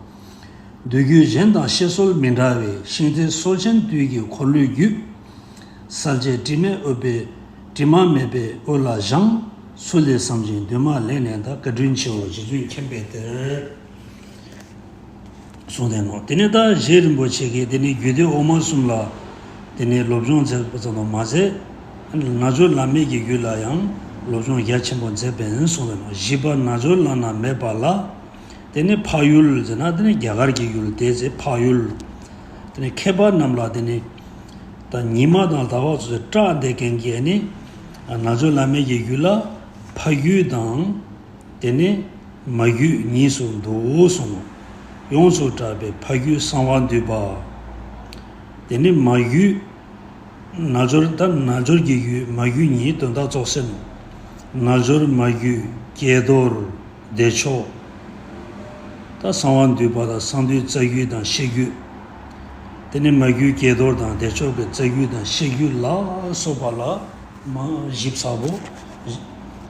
འདོད་རྒྱུད་གཞན་དང་བཤད་སྲོལ་མི་འདྲ་བའི། ཤིང་རྟའི་སྲོལ་ཆེན་དུས་ཀྱི་འཁོར་ལོའི་རྒྱུད། གསལ་བྱེད་དྲི་མེད་འོད་པའི་དྲི་མ་མེད་པའི་འོད་ལ་བཞེངས། ཚུལ་འདི་བསམ་ཞིང་འདུན་མ་ལེགས་གནས་དང་། བཀའ་དྲིན་ཆེའོ་རྗེ་བཙུན་མཁྱེན་པའི་གཏེར། གསུངས་ཏེ་ནོ། དེ་ནས་ད་རྗེ་རིན་པོ་ཆེ་གིས་དེ་ནས་རྒྱུད་སྡེ་འོག་མ་གསུམ་ལ་དེ་ནས་སློབ་སྦྱོང་མཛད་པ་ཙམ་དུ་མ་ཟད། རྣལ་འབྱོར་བླ་མེད་ཀྱི་རྒྱུད་ལ་ཡང་སློབ་སྦྱོང་རྒྱ་ཆེན་པོ་མཛད་པས་གསུངས་ཏེ་ནོ། བཞི་པ་རྣལ་འབྱོར་བླ་ན་མེད་པ་ལ། དེ་ནས་འཕགས་ཡུལ་ཟེར་ན་དེ་ནས་རྒྱ་གར་གྱི་ཡུལ་དེ་ཟེར། འཕགས་ཡུལ། དེ་ནས་མཁས་པ་རྣམས་ལ་དེ་ནས་ད་ཉི་མ་དང་ཟླ་བ་ཚོས་སྐྲག་བསྡད་མཁན་གྱི་ནི་རྣལ་འབྱོར་བླ་མེད་ཀྱི་རྒྱུད་ལ་འཕགས་རྒྱུད་དང་། དེ་ནས་མ་རྒྱུད་གཉིས་སུ་འདུ་གསུངས་ནོ། ཡོངས་སུ་གྲགས་པའི་འཕགས་རྒྱུད་གསང་བ་འདུས་པ། དེ་ནས་མ་རྒྱུད། རྣལ་འབྱོར་ད་རྣལ་འབྱོར་གྱི་རྒྱུད་མ་རྒྱུད་གཉིས་དོན་དག་རྫོགས་ཟེར་ནོ། རྣལ་འབྱོར་མ་རྒྱུད་ཀྱེ་རྡོར་བདེ་མཆོག། ད་གསང་བ་འདུས་པ་དང་གསང་འདུས་རྩ་རྒྱུད་དང་བཤད་རྒྱུད། དེ་ནས་མ་རྒྱུད་ཀྱེ་རྡོར་དང་བདེ་མཆོག་གི་རྩ་རྒྱུད་དང་བཤད་རྒྱུད་ལ་སོགས་པ་ལ་མ་ཞིབ་ཚགས་པོ་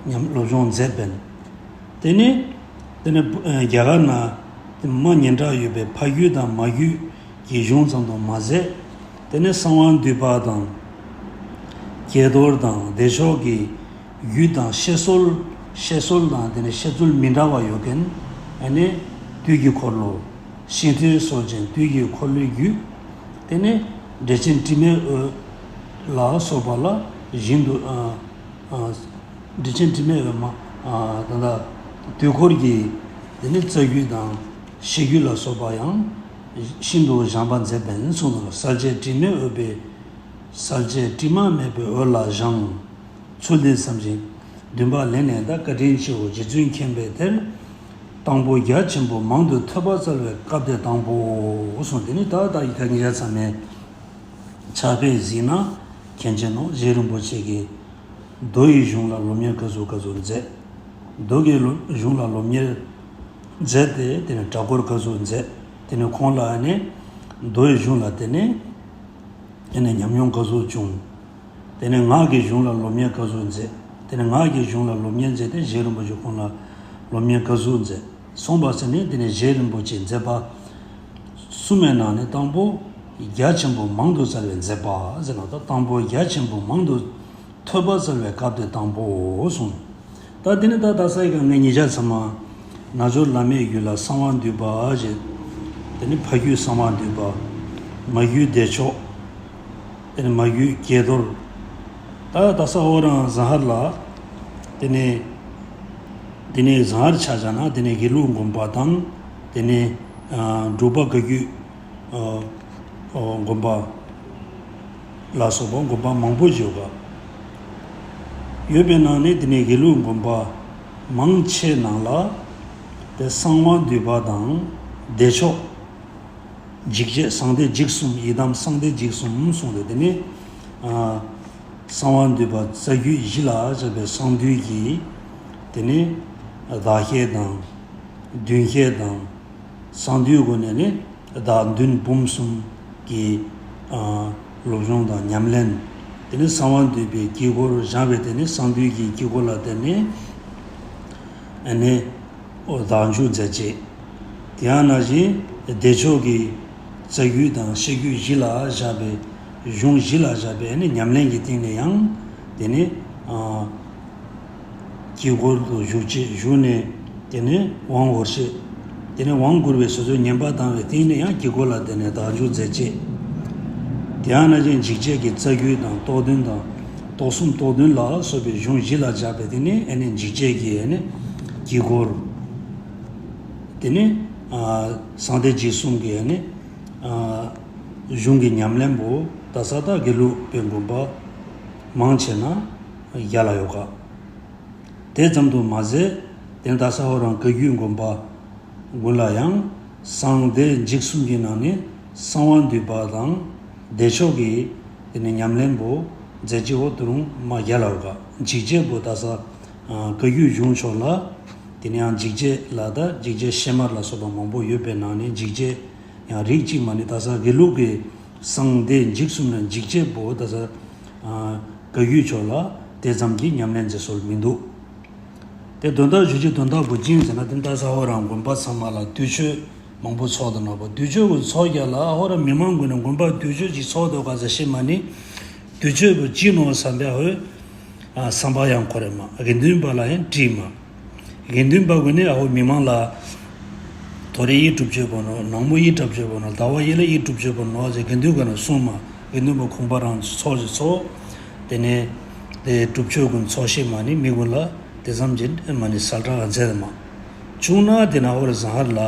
ཉམས་སློབ་སྦྱོང་མཛད་པས། དེ་ནས་དེ་ནས་རྒྱ་གར་ན་དེ་མ་ཉན་དྲག་ཡོད་པའི་འཕགས་རྒྱུད་དང་མ་རྒྱུད་ཀྱི་གཞུང་ཙམ་དུ་མ་ཟད། དེ་ནས་གསང་བ་འདུས་པ་དང་ཀྱེ་རྡོར་དང་བདེ་མཆོག་གི་རྒྱུད་དང་བཤད་སྲོལ། བཤད་སྲོལ་དང་དེ་ནས་བཤད་ཚུལ་མི་འདྲ་བ་ཡོད་མཁན། ཨ་ནི་དུས་ཀྱི་འཁོར་ལོ། ཤིང་རྟའི་སྲོལ་ཅན་དུས་ཀྱི་འཁོར་ལོའི་རྒྱུད། དེ་ནས་འགྲེལ་ཆེན་དྲི་མེད་འོད་ལ་སོགས་པ་ལ་བཞིན་དུ། ཨ་ཨ་འགྲེལ་ཆེན་དྲི་མེད་འོད་མ། ཨ་ད་ལྟ་དུས་འཁོར་གྱི་དེ་ནས་རྩ་རྒྱུད་དང་བཤད་རྒྱུད་ལ་སོགས་པ་ཡང་ཤིན་ཏུ་སྦྱངས་པ་མཛད་པས་གསུངས་ནོ། གསལ་བྱེད་དྲི་མེད་འོད་པའི། གསལ་བྱེད་དྲི་མ་མེད་པའི་འོད་ལ་བཞེངས། ཚུལ་འདི་བསམ་ཞིང་འདུན་པ་ལེགས་གནས་དང་། བཀའ་དྲིན་ཆེའོ་རྗེ་བཙུན་མཁྱེན་པའི་གཏེར། དང་པོ་རྒྱ་ཆེན་པོ་མང་དུ་ཐོས་པ་སྩལ་བའི་སྐབས་དེ་དང་པོའོ་གསུངས། དེ་ནི་ད་ལྟ་ཡི་ག་ཉིད་ཆ་ཚང་མས་ཕྱག་དཔེ་གཟིགས་ན་མཁྱེན་ཆེ་ནོ། རྗེ་རིན་པོ་ཆེ་གིས་མདོ་ཡི་གཞུང་ལ་སློབ་གཉེར་ག་ཟུག་ག་ཟུག་མཛད། མདོ་གི་སློབ་གཞུང་ལ་སློབ་གཉེར་མཛད་དེ། དེ་ནས་གྲྭ་སྐོར་ག་ཟུག་མཛད། དེ་ནས་ཁོང་ལ་ཨ་ནི་མདོ་ཡི་གཞུང་ལ་དེ་ནས་དེ་ནས་ཉམས་མྱོང་ག་ཟུག་བྱུང་། དེ་ནས་ངག་གི་གཞུང་ལ་སློབ་གཉེར་ག་ཟུག་མཛད། དེ་ནས་ངག་གི་གཞུང་ལ་སློབ་གཉེར་མཛད་དེ་རྗེ་རིན་པོ་ཆེ་ཁོང་ལ་སློབ་གཉེར་ག་ཟུག་མཛད་གསུངས་པ་ཟེར་ནས། དེ་ནས་རྗེ་རིན་པོ་ཆེས་མཛད་པ་གསུམ་མའི་ནང་ནས་དང་པོ་རྒྱ་ཆེན་པོ་མང་དུ་སྩལ་བའི་མཛད་པ་ཟེར་ནོ། ད་དང་པོ་རྒྱ་ཆེན་པོ་མང་དུ་ཐོས་པ་སྩལ་བའི་སྐབས་དེ་དང་པོའོ་གསུངས། ད་དེ་ནི་ད་ད་ས་ཡི་ག་ངས་ཉེ་ཆར་ཚང་མ་རྣལ་འབྱོར་བླ་མེད་རྒྱུད་ལ་གསང་བ་འདུས་པ་ཞེས། དེ་ནི་ཕ་རྒྱུད་གསང་བ་འདུས་པ། མ་རྒྱུད་བདེ་མཆོག། དེ་ནི་མ་རྒྱུད་ཀྱེ་རྡོར། ད་ད་ས་ཨོ་རང་ཟ་ཧར་ལ་དེ་ནི་དེ་ནི་ཟ་ཧར་ཆ་བཞག་ན་དེ་ནི་དགེ་ལུགས་དགོན་པ་དང་། དེ་ནི་ཨ་འབྲུག་པ་བཀའ་བརྒྱུད་ཨ་ཨ་དགོན་པ་ལ་སོགས་པ་དགོན་པ་མང་པོ་ཡོད་ག་ཡོད་པའི་ནང་ནས་དེ་ནས་དགེ་ལུགས་དགོན་པ་མང་ཆེ་ནང་ལ་དེ་གསང་བ་འདུས་པ་དང་བདེ་མཆོག། འཇིགས་བྱེད་གསང་བདེ་འཇིགས་གསུམ། ཡི་དམ་གསང་བདེ་འཇིགས་གསུམ་གསུངས་ཏེ། དེ་ནས་ཨ་གསང་བ་འདུས་པ་རྩ་རྒྱུད་བཞི་ལ་སྦྱར་བའི་གསང་འདུས་ཀྱི་དེ་ནས་བདག་བསྐྱེད་དང་མདུན་བསྐྱེད་དང་། གསང་འདུས་སྒོ་ནས་ནི་བདག་མདུན་བུམ་གསུམ་གྱི་ཨ་སློབ་སྦྱོང་དང་ཉམས་ལེན། དེ་ནས་གསང་བ་འདུས་པའི་དཀྱིལ་འཁོར་བཞེངས་པའི་དེ་ནས་གསང་འདུས་ཀྱི་དཀྱིལ་འཁོར་ལ་བརྟེན་ནས་ཨ་ནི་བདག་འཇུག་མཛད་ཅེས། དེ་ཡང་ན་བཞིན་བདེ་མཆོག་གི་རྩ་རྒྱུད་དང་བཤད་རྒྱུད་བཞི་ལ་བཞག་པའི་གཞུང་བཞི་ལ་བཞག་པའི་ཨ་ནི་ཉམས་ལེན་གྱི་སྟེང་ནས་ཡང་དེ་ནི་ཨ། དཀྱིལ་འཁོར་དུ་བཞུགས་བྱས་བཞུགས་ནས། དེ་ནས་དབང་ངོར་བཤད། དེ་ནས་དབང་བསྐུར་བའི་སོ་སོའི་ཉན་པ་བཏང་བའི་སྟེང་ནས་ཡང་དཀྱིལ་འཁོར་ལ་དེ་ནས་བདག་འཇུག་མཛད་བྱས། དེ་ཡང་ན་ཅིག་འཇིགས་བྱེད་ཀྱི་རྩ་རྒྱུད་དང་རྟོག་བདུན་དང་རྟོག་གསུམ་རྟོག་བདུན་ལ་སོགས་པའི་གཞུང་བཞི་ལ་སྦྱར་བའི་སྟེང་ནས་ཨེ་ནས་འཇིགས་བྱེད་ཀྱི་ཨེ་ནས་དཀྱིལ་འཁོར། དེ་ནས་ཨ་གསང་བདེ་འཇིགས་གསུམ་གྱི་ཨེ་ནས་ཨ་གཞུང་གི་ཉམས་ལེན་པོ་ད་ས་ད་དགེ་ལུགས་པའི་དགོན་པ་མང་ཆེ་ན་རྒྱ་ལ་ཡོད་ཀ། དེ་ཙམ་དུ་མ་ཟད། དེ་ད་ས་ཧོ་རང་བཀའ་བརྒྱུད་དགོན་པ་ཀུན་ལ་ཡང་གསང་བདེ་འཇིགས་གསུམ་གྱི་ནང་ནས་གསང་བ་འདུས་པ་དང་བདེ་མཆོག་གི་དེ་ནས་ཉམས་ལེན་པོ་མཛད་རྗེས་འོ་དུ་རུང་མ་རྒྱ་ལ་ཡོད་ཀ། འཇིགས་བྱེད་པོ་ད་ས་བཀའ་བརྒྱུད་གཞུང་ཕྱོགས་ལ་དེ་ནས་ཡང་འཇིགས་བྱེད་ལ་ད་འཇིགས་བྱེད་བཤད་མར་ལ་སོགས་པ་མང་པོ་ཡོད་པའི་ནང་ནས་འཇིགས་བྱེད་ཡང་རིགས་གཅིག་མ་ནི་ད་ས་དགེ་ལུགས་ཀྱི་གསང་བདེ་འཇིགས་གསུམ་ལ་འཇིགས་བྱེད་པོ་ད་ས་བཀའ་བརྒྱུད་ཕྱོགས་ལ་དེ་ཙམ་གྱི་ཉམས་ལེན་མཛད་སྲོལ་མི་འདུག། དེ་དོན་དག་ཞུ་རྒྱུ་དོན་དག་པོ་ཅི་ཡིན་ཟེར་ན། དེ་ད་ས་ཧོ་རང་དགོན་པ་ཚང་མ་ལ་དུས་མཆོད་མང་པོ་ཚོགས་འདུག་ནོ་པ། དུས་མཆོད་ཀྱི་ཚོགས་རྒྱ་ལ་ཧོ་རང་མི་མང་ཀུན་ནས་དགོན་པ་དུས་མཆོད་ཅིག་ཚོགས་འདུག་ག་ཟེར་ཤེས་མ་ནི། དུས་མཆོད་པོ་ཅི་ནོ་བསམ་པའི་ཧོ། ཨ་བསམ་པ་ཡང་འཁོར་རེ་མ། དགེ་འདུན་པ་ལ་ཡང་དྲིས་མ། དགེ་འདུན་པ་ཀུན་ནས་ཨ་ཧོ་མི་མང་ལ་དོ་རེ་ཡི་སྒྲུབ་མཆོད་པོ་ནོ། ནངས་མོ་ཡི་སྒྲུབ་མཆོད་པོ་ནོ། ཟླ་བ་ཡི་ལ་ཡི་སྒྲུབ་མཆོད་པོ་ནོ་ཟེར་དགེ་འདུན་ཀུན་ནས་གསུངས་མ། དགེ་འདུན་པ་ཁོང་པ་རང་ཚོགས་ཀྱི་ཚོགས། དེ་ནས་དེ་སྒྲུབ་མཆོད་ཀུན་ཚོགས་ཤེས་མ་ནི་མི་ཀུན་ལ་དེ་ཙམ་གྱིས་མ་ནི་གསལ་བསྒྲགས་མཛད་མ་བྱུང་ན། དེ་ནས་ཧོ་རེ་ཟང་ཧར་ལ་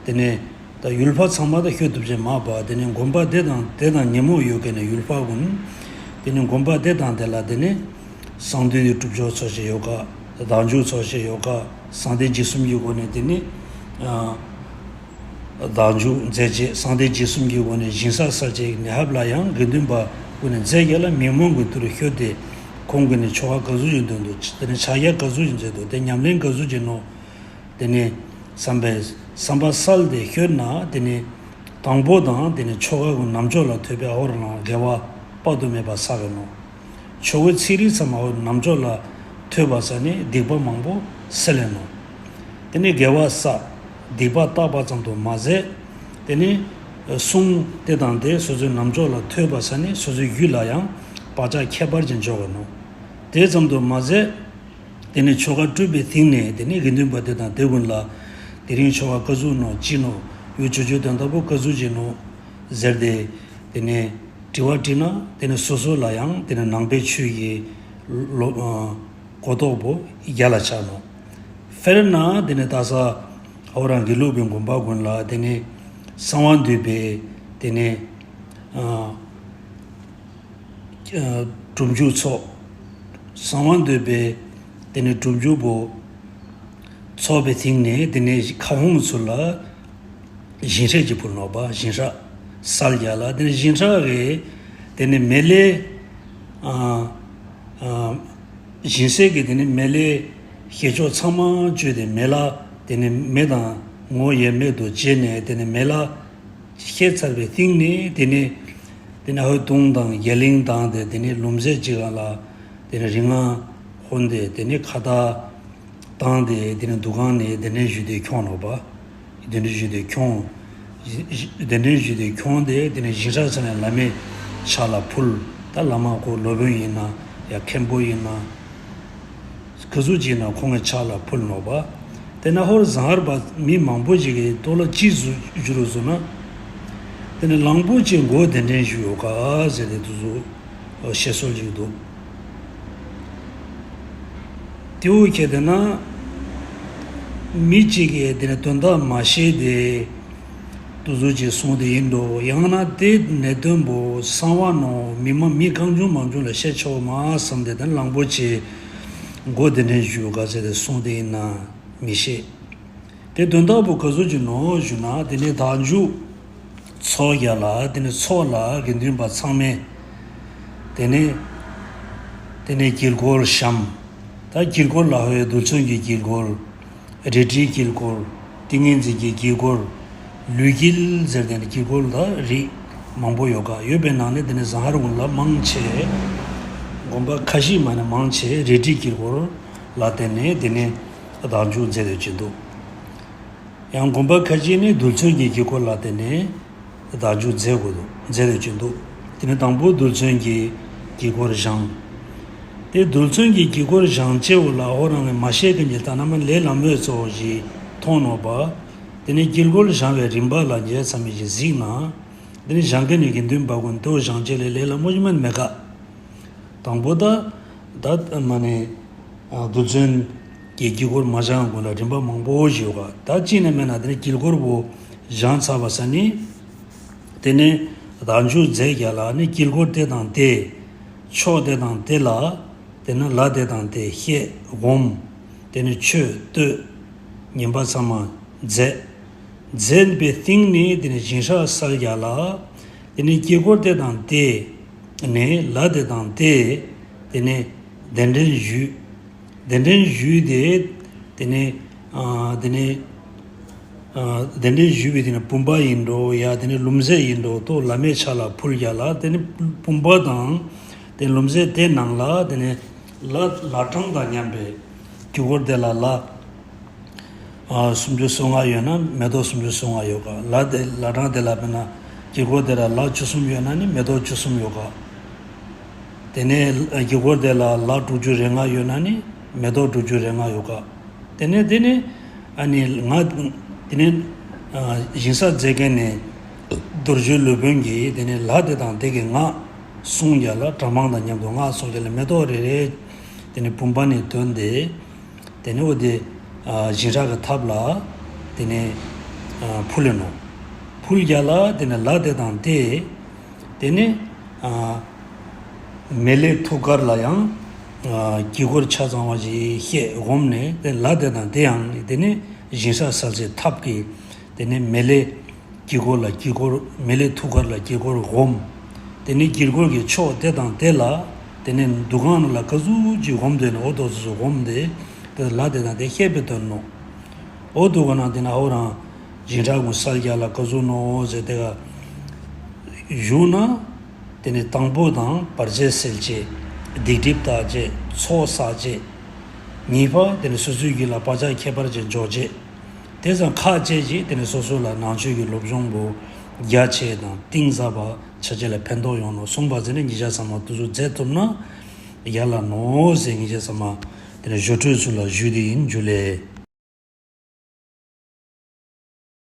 དེ་ནས། ད་ཡུལ་ཕ་ཚང་མ་ད་ཤོད་ཐུབ་ཅེས་མ་པ། དེ་ནས་དགོན་པ་དེ་དང་དེ་དང་ཉེ་མོ་ཡོད་མཁན་ནས་ཡུལ་ཕ་ཀུན། དེ་ནས་དགོན་པ་དེ་དང་དེ་ལ་དེ་ནས་གསང་འདུས་དེ་སྒྲུབ་མཆོད་ཚོགས་བྱེད་ཡོད་ཀ། བདག་འཇུག་ཚོགས་བྱེད་ཡོད་ཀ། གསང་བདེ་འཇིགས་གསུམ་གྱི་སྒོ་ནས་དེ་ནས་ཨ་བདག་འཇུག་མཛད་བྱས། གསང་བདེ་འཇིགས་གསུམ་གྱི་སྒོ་ནས་ཞིང་ས་གསར་བྱེད་ཀྱི་ནད་ཧབ་ལ་ཡང་དགེ་འདུན་པ་ཀུན་ནས་མཛད་རྒྱ་ལ་མི་མང་ཀུན་དུ་ཤོད་དེ། ཁོང་ཀུན་ནས་ཆོ་ག་ག་ཟུག་ཡིན་དོན་དུ། དེ་ནས་ཕྱག་རྒྱ་ག་ཟུག་ཡིན་མཛད་དོ། དེ་ཉམས་ལེན་ག་ཟུག་བྱེད་ནོ། དེ་ནས་བསམ་པའི་བསམ་པ་གསལ་ཏེ་ཤོད་ན། དེ་ནས་དང་པོ་དང་དེ་ནས་ཆོ་ག་གི་རྣམ་ཅོག་ལ་ཐོས་པའི་ཨ་ཧོ་རང་དགེ་བ་དཔག་ཏུ་མེད་པ་བསགས་ཡོད་ནོ། ཆོ་གའི་ཚིག་རིས་ཚང་མ་ཨ་ཧོ་རྣམ་ཅོག་ལ་ཐོས་པ་ས་ནས་སྡིག་པ་མང་པོ་སེལ་ཡོད་ནོ། དེ་ནས་དགེ་བ་བསགས། སྡིག་པ་དག་པ་ཙམ་དུ་མ་ཟད། དེ་ནས་གསུང་དེ་དང་དེ་སོ་སོའི་རྣམ་ཅོག་ལ་ཐོས་པ་ས་ནས་སོ་སོའི་རྒྱུད་ལ་ཡང་བག་ཆགས་ཁྱད་པར་ཅན་འཇོག་ཡོད་ནོ། དེ་ཙམ་དུ་མ་ཟད། དེ་ནས་ཆོ་ག་སྒྲུབ་པའི་སྟེང་ནས་དེ་ནས་དགེ་འདུན་པ་དེ་དང་དེ་ཀུན་ལ་དེ་རིང་ཆོ་ག་ག་ཟུག་ནོ་ཅི་ནོ། ཡོ་ཆོ་ཆོའི་དོན་དག་པོ་ག་ཟུག་ཅི་ནོ་ཟེར་ཏེ། དེ་ནས་དྲི་བ་དྲིས་ན་དེ་ནས་སོ་སོ་ལ་ཡང་དེ་ནས་ནང་པའི་ཆོས་ཀྱི་ལོ་གོ་རྟོགས་པོ་རྒྱ་ལ་ཆགས་ནོ། དཔེར་ན་དེ་ནས་ད་ས་ཨ་ཧོ་རང་དགེ་ལུགས་པའི་དགོན་པ་ཀུན་ལ་དེ་ནས་གསང་བ་འདུས་པའི་དེ་ནས་ཨ། སྒྲུབ་མཇུག་ཚོགས། གསང་བ་འདུས་པའི་དེ་ནས་སྒྲུབ་མཇུག་པོ་ཚོགས་པའི་སྟེང་ནས་དེ་ནས་ཁ་ཧོང་ཚུ་ལ་བཞིན་སྲེག་ཅིག་ཕུལ་ནོ་པ། བཞིན་སྲེག་སལ་རྒྱ་ལ་དེ་ནས་བཞིན་སྲེག་གི་དེ་ནས་མེ་ལྷའི་ཨ་ཨ་བཞིན་སྲེག་གི་དེ་ནས་མེ་ལྷའི་བཞེས་ཕྱོགས་ཚང་མ་བཅོས་ཏེ་མེ་ལྷ་དེ་ནས་མེ་དང་ངོ་ཡས་མེད་དུ་བྱས་ནས་དེ་ནས་མེ་ལྷ། བཤད་ཚར་བའི་སྟེང་ནས་དེ་ནས་དེ་ནས་ཧོ་དུང་དང་རྒྱ་གླིང་དང་དེ་དེ་ནས་ལུམ་ཟས་ཅིག་ལ་དེ་ནས་རིག་སྔགས་ཧོན་ཏེ་དེ་ནས་ཁ་བཏགས་བཏང་སྟེ་དེ་ནས་འདུ་ཁང་ནས་དེ་ནས་བཞུད་དེ་ཁྱོང་ནོ་པ། དེ་འདྲ་བཞུད་དེ་ཁྱོང་། དེ་འདྲ་བཞུད་དེ་ཁྱོང་སྟེ་དེ་ནས་བཞིན་སྲེག་ཚར་ནས་བླ་མའི་ཕྱག་ལ་ཕུལ། ད་བླ་མ་ཁོ་སློབ་དཔོན་ཡིན་ན་ཡང་མཁན་པོ་ཡིན་ན། ག་ཟུག་ཅིག་ན་ཁོང་གི་ཕྱག་ལ་ཕུལ་ནོ་པ། དེ་ན་ཧོར་ཟང་ཧར་པ་མི་མང་པོ་ཞིག་གིས་ལྟོ་ལ་ཅི་ཟུག་བཞུར་རུ་བཟོ་ན། དེ་ནི་གླང་པོ་ཆེ་མགོ་གདན་འདྲེན་ཞུ་ཡོད་ག་ཟེར་ཏེ་དུ་ཟུག་བཤད་སྲོལ་ཞིག་འདུག། དེའུ་ཁྱེད་དེ་ན་མི་གཅིག་གིས་དེ་ནི་དོན་དག་མ་ཤེས་ཏེ། དུ་ཟུར་གྱིས་གསུངས་ཏེ་ཡིན་འགྲོ། ཡང་ན་དེ་གནད་དོན་པོ་གསང་བ་ནོ་མི་མ་མི་གང་བྱུང་མང་བྱུང་ལ་བཤད་ཆོག་མ་བསམ་སྟེ་དེ་གླང་པོ་ཆེ་མགོ་གདན་འདྲེན་ཞུ་ག་ཟེར་ཏེ་གསུངས་ཏེ་ཡིན་ན་མི་ཤེས། དེ་དོན་དག་པོ་ག་ཟུག་གྱི་ནོ་ཞུ་ན། དེ་ནས་བདག་འཇུག་ཚོགས་རྒྱ་ལ་དེ་ནས་ཚོགས་ལ་དགེ་འདུན་པ་ཚང་མས་དེ་ནས་དེ་ནས་དཀྱིལ་འཁོར་བཤམས། ད་དཀྱིལ་འཁོར་ལ་ཧོའི་རྡུལ་ཚོན་གྱི་དཀྱིལ་འཁོར། རལ་གྲིའི་དཀྱིལ་འཁོར། ཏིང་ངེ་འཛིན་གྱི་དཀྱིལ་འཁོར། ལུས་དཀྱིལ་ཟེར་དེ་ནི་དཀྱིལ་འཁོར་ད་རིགས་མང་པོ་ཡོད་ག། ཡོད་པའི་ནང་ནས་དེ་ནི་ཟང་ཧར་ཀུན་ལ་མང་ཆེ། དགོན་པ་ཁ་ཤས་མ་ནས་མང་ཆེ་རལ་གྲིའི་དཀྱིལ་འཁོར་ལ་བརྟེན་ནས་དེ་ནི་བདག་འཇུག་མཛད་ཡོད་ཀྱི་འདུག། ཡང་དགོན་པ་ཁ་ཤས་ནི་རྡུལ་ཚོན་གྱི་དཀྱིལ་འཁོར་ལ་བརྟེན་ནས་བདག་འཇུག་མཛད་དགོས་འདུག། མཛད་ཡོད་ཀྱི་འདུག། དེ་ནི་དང་པོ་རྡུལ་ཚོན་གྱི་དཀྱིལ་འཁོར་བཞེངས། དེ་རྡུལ་ཚོན་གྱི་དཀྱིལ་འཁོར་བཞེངས་བྱའོ་ལ། འོ་རང་གིས་མ་ཤེས་མཁན་གྱི་ལྟ་ན་མ་ལས་ལ་མོས་གཙོ་བོ་ཞིག་མཐོང་ནོ་པ། དེ་ནས་དཀྱིལ་འཁོར་བཞེངས་པའི་རིམ་པ་ལ་འཇལ་ཚར་མི་ཞིག་གཟིགས་ན། དེ་ནས་བཞེངས་མཁན་ནི་དགེ་འདུན་པ་ཀུན་དེ་བོ་བཞེངས་བྱ་ལས་ལས་ལ་མོ་ཞིག་མན་མེད་ཀ། དང་པོ་ད། ད་མ་ནི། རྡུལ་ཚོན་གྱི་དཀྱིལ་འཁོར་མ་བཞེངས་གོང་ལ་རིམ་པ་མང་པོ་ཞིག་ཡོད་ཀ། ད་གཅིག་ནས་མེད་ན་དེ་ནས་དཀྱིལ་འཁོར་བོ་བཞེངས་ཚར་བ་ས་ནི། དེ་ནས་བདག་འཇུག་རྫས་བརྒྱད་ལ་ནི་དཀྱིལ་འཁོར་དེ་དང་དེ། ཕྱོགས་དེ་དང་དེ་ལ། དེ་ནས་ལ་དེ་དང་དེ་ཤེས་སྒོམ། དེ་ནས་མཆོད་བསྟོད། ཉན་པ་ཚང་མ་མཛད། མཛད་པའི་སྟེང་ནས་དེ་ནས་སྦྱིན་སྲེག་བསལ་རྒྱ་ལ། དེ་ནས་དཀྱིལ་འཁོར་དེ་དང་དེ། ནས་ལ་དེ་དང་དེ། དེ་ནས་གདན་འདྲེན་ཞུས། གདན་འདྲེན་ཞུས་ཏེ། དེ་ནས། ཨ། དེ་ནས། ཨ། གདན་འདྲེན་ཞུས་པའི་དེ་ནས་བུམ་པ་ཡིན་འགྲོ་ཡ་དེ་ནས་ལྷུང་བཟེད་ཡིན་འགྲོ་ཐོག་བླ་མའི་ཕྱག་ལ་ཕུལ་རྒྱ་ལ། དེ་ནས་བུམ་པ་དང་། དེ་ལྷུང་བཟེད་དེ་ནང་ལ་དེ་ནས་ལ་ལ་གྲངས་དང་མཉམ་པའི་དཀྱིལ་འཁོར་དེ་ལ་ལ། ཨ། སུམ་ཅུ་སོ་ལྔ་ཡོད་ན་མེ་ཏོག་སུམ་ཅུ་སོ་ལྔ་ཡོད་ཀ། ལ་དེ་ལ་གྲངས་དེ་ལ་དཔེར་ན་དཀྱིལ་འཁོར་དེ་ལ་ལ་བཅུ་གསུམ་ཡོད་ན་ནི་མེ་ཏོག་བཅུ་གསུམ་ཡོད་ཀ། དེ་ནས་དཀྱིལ་འཁོར་དེ་ལ་ལ་དྲུག་ཅུ་རེ་ལྔ་ཡོད་ན་ནི་མེ་ཏོག་དྲུག་ཅུ་རེ་ལྔ་ཡོད་ཀ། དེ་ནས་དེ་ནས་ཨ་ནི་ང་དེ་ནས་ཨ་སྦྱིན་སྲེག་མཛད་མཁན་ནས་རྡོ་རྗེ་སློབ་དཔོན་གྱིས་དེ་ནས་ལ་དེ་དང་དེ་གི་སྔགས་གསུང་རྒྱ་ལ། གྲྭ་མང་དང་མཉམ་དུ་སྔགས་གསུང་རྒྱ་ལ་མེ་ཏོག་རེ་རེ་དེ་ནས་བུམ་པ་ནས་བཏོན་ཏེ། དེ་ནས་འོ་དེ་ཨ་སྦྱིན་སྲེག་གི་ཐབས་ལ་དེ་ནས་ཨ་ཕུལ་ལེ་ནོ། ཕུལ་རྒྱ་ལ་དེ་ནས་ལ་དེ་དང་དེ། དེ་ནས་ཨ་མེ་ལྷའི་ཐུགས་ཀར་ལ་ཡང་ཨ་དཀྱིལ་འཁོར་ཆ་ཚང་བ་ཞིག་ཤེས་སྒོམ་ནས། དེ་ལ་དེ་དང་དེ་ཡང་དེ་ནས་སྦྱིན་སྲེག་བསལ་སའི་ཐབས་ཀྱིས་དེ་ནས་མེ་ལྷའི་དཀྱིལ་འཁོར་ལ་དཀྱིལ་འཁོར། མེ་ལྷའི་ཐུགས་ཀར་ལ་དཀྱིལ་འཁོར་སྒོམ། དེ་ནས་དཀྱིལ་འཁོར་གྱི་ཕྱོགས་དེ་དང་དེ་ལ། དེ་ནས་འདུ་ཁང་ནང་ལ་ག་ཟུག་ཅིག་སྒོམ་དེ་ནས་འོ་དོ་ཟུ་ཟུ་སྒོམ་དེ། དེ་ལ་དེ་དང་དེ་ཤེས་པའི་དོན་ནོ། འོ་དུ་ག་ན་དེ་ན་འོ་རང་སྦྱིན་སྲེག་ཀུན་བསལ་རྒྱ་ལ་ག་ཟུག་ནོ་ཟེར་དེ་ག་ཞུ་ན། དེ་ནས་དང་པོ་དང་བར་ཆད་སེལ་བྱེད། སྡིག་སྒྲིབ་དག་བྱེད། ཚོགས་བསགས་བྱེད། གཉིས་པ་དེ་ནས་སོ་སོའི་རྒྱུད་ལ་བག་ཆགས་ཁྱད་པར་ཅན་འཇོག་བྱེད། དེ་ཙམ་ཁག་བཅད་ཅིག་དེ་ནས་སོ་སོ་ལ་ནང་ཆོས་ཀྱི་སློབ་སྦྱོང་པོ་རྒྱ་ཆེ་དང་གཏིང་ཟབ་པ་ཆ་ཆེ་ལ་ཕན་ཐོགས་ཡོང་ནོ་གསུངས་པ་ཟེར་ནས་ཉིན་ཞག་ཚང་མ་དུས་ཚོད་མཛད་ཐུབ་ན་ཡག་ལ་ནོ་ཟེར་ཉིན་ཞག་ཚང་མ་དེ་ནས་ཞུ་འཕྲོས་ཚུལ་ལ་ཞུས་དེ་ཡིན། འཇུ་ལེ།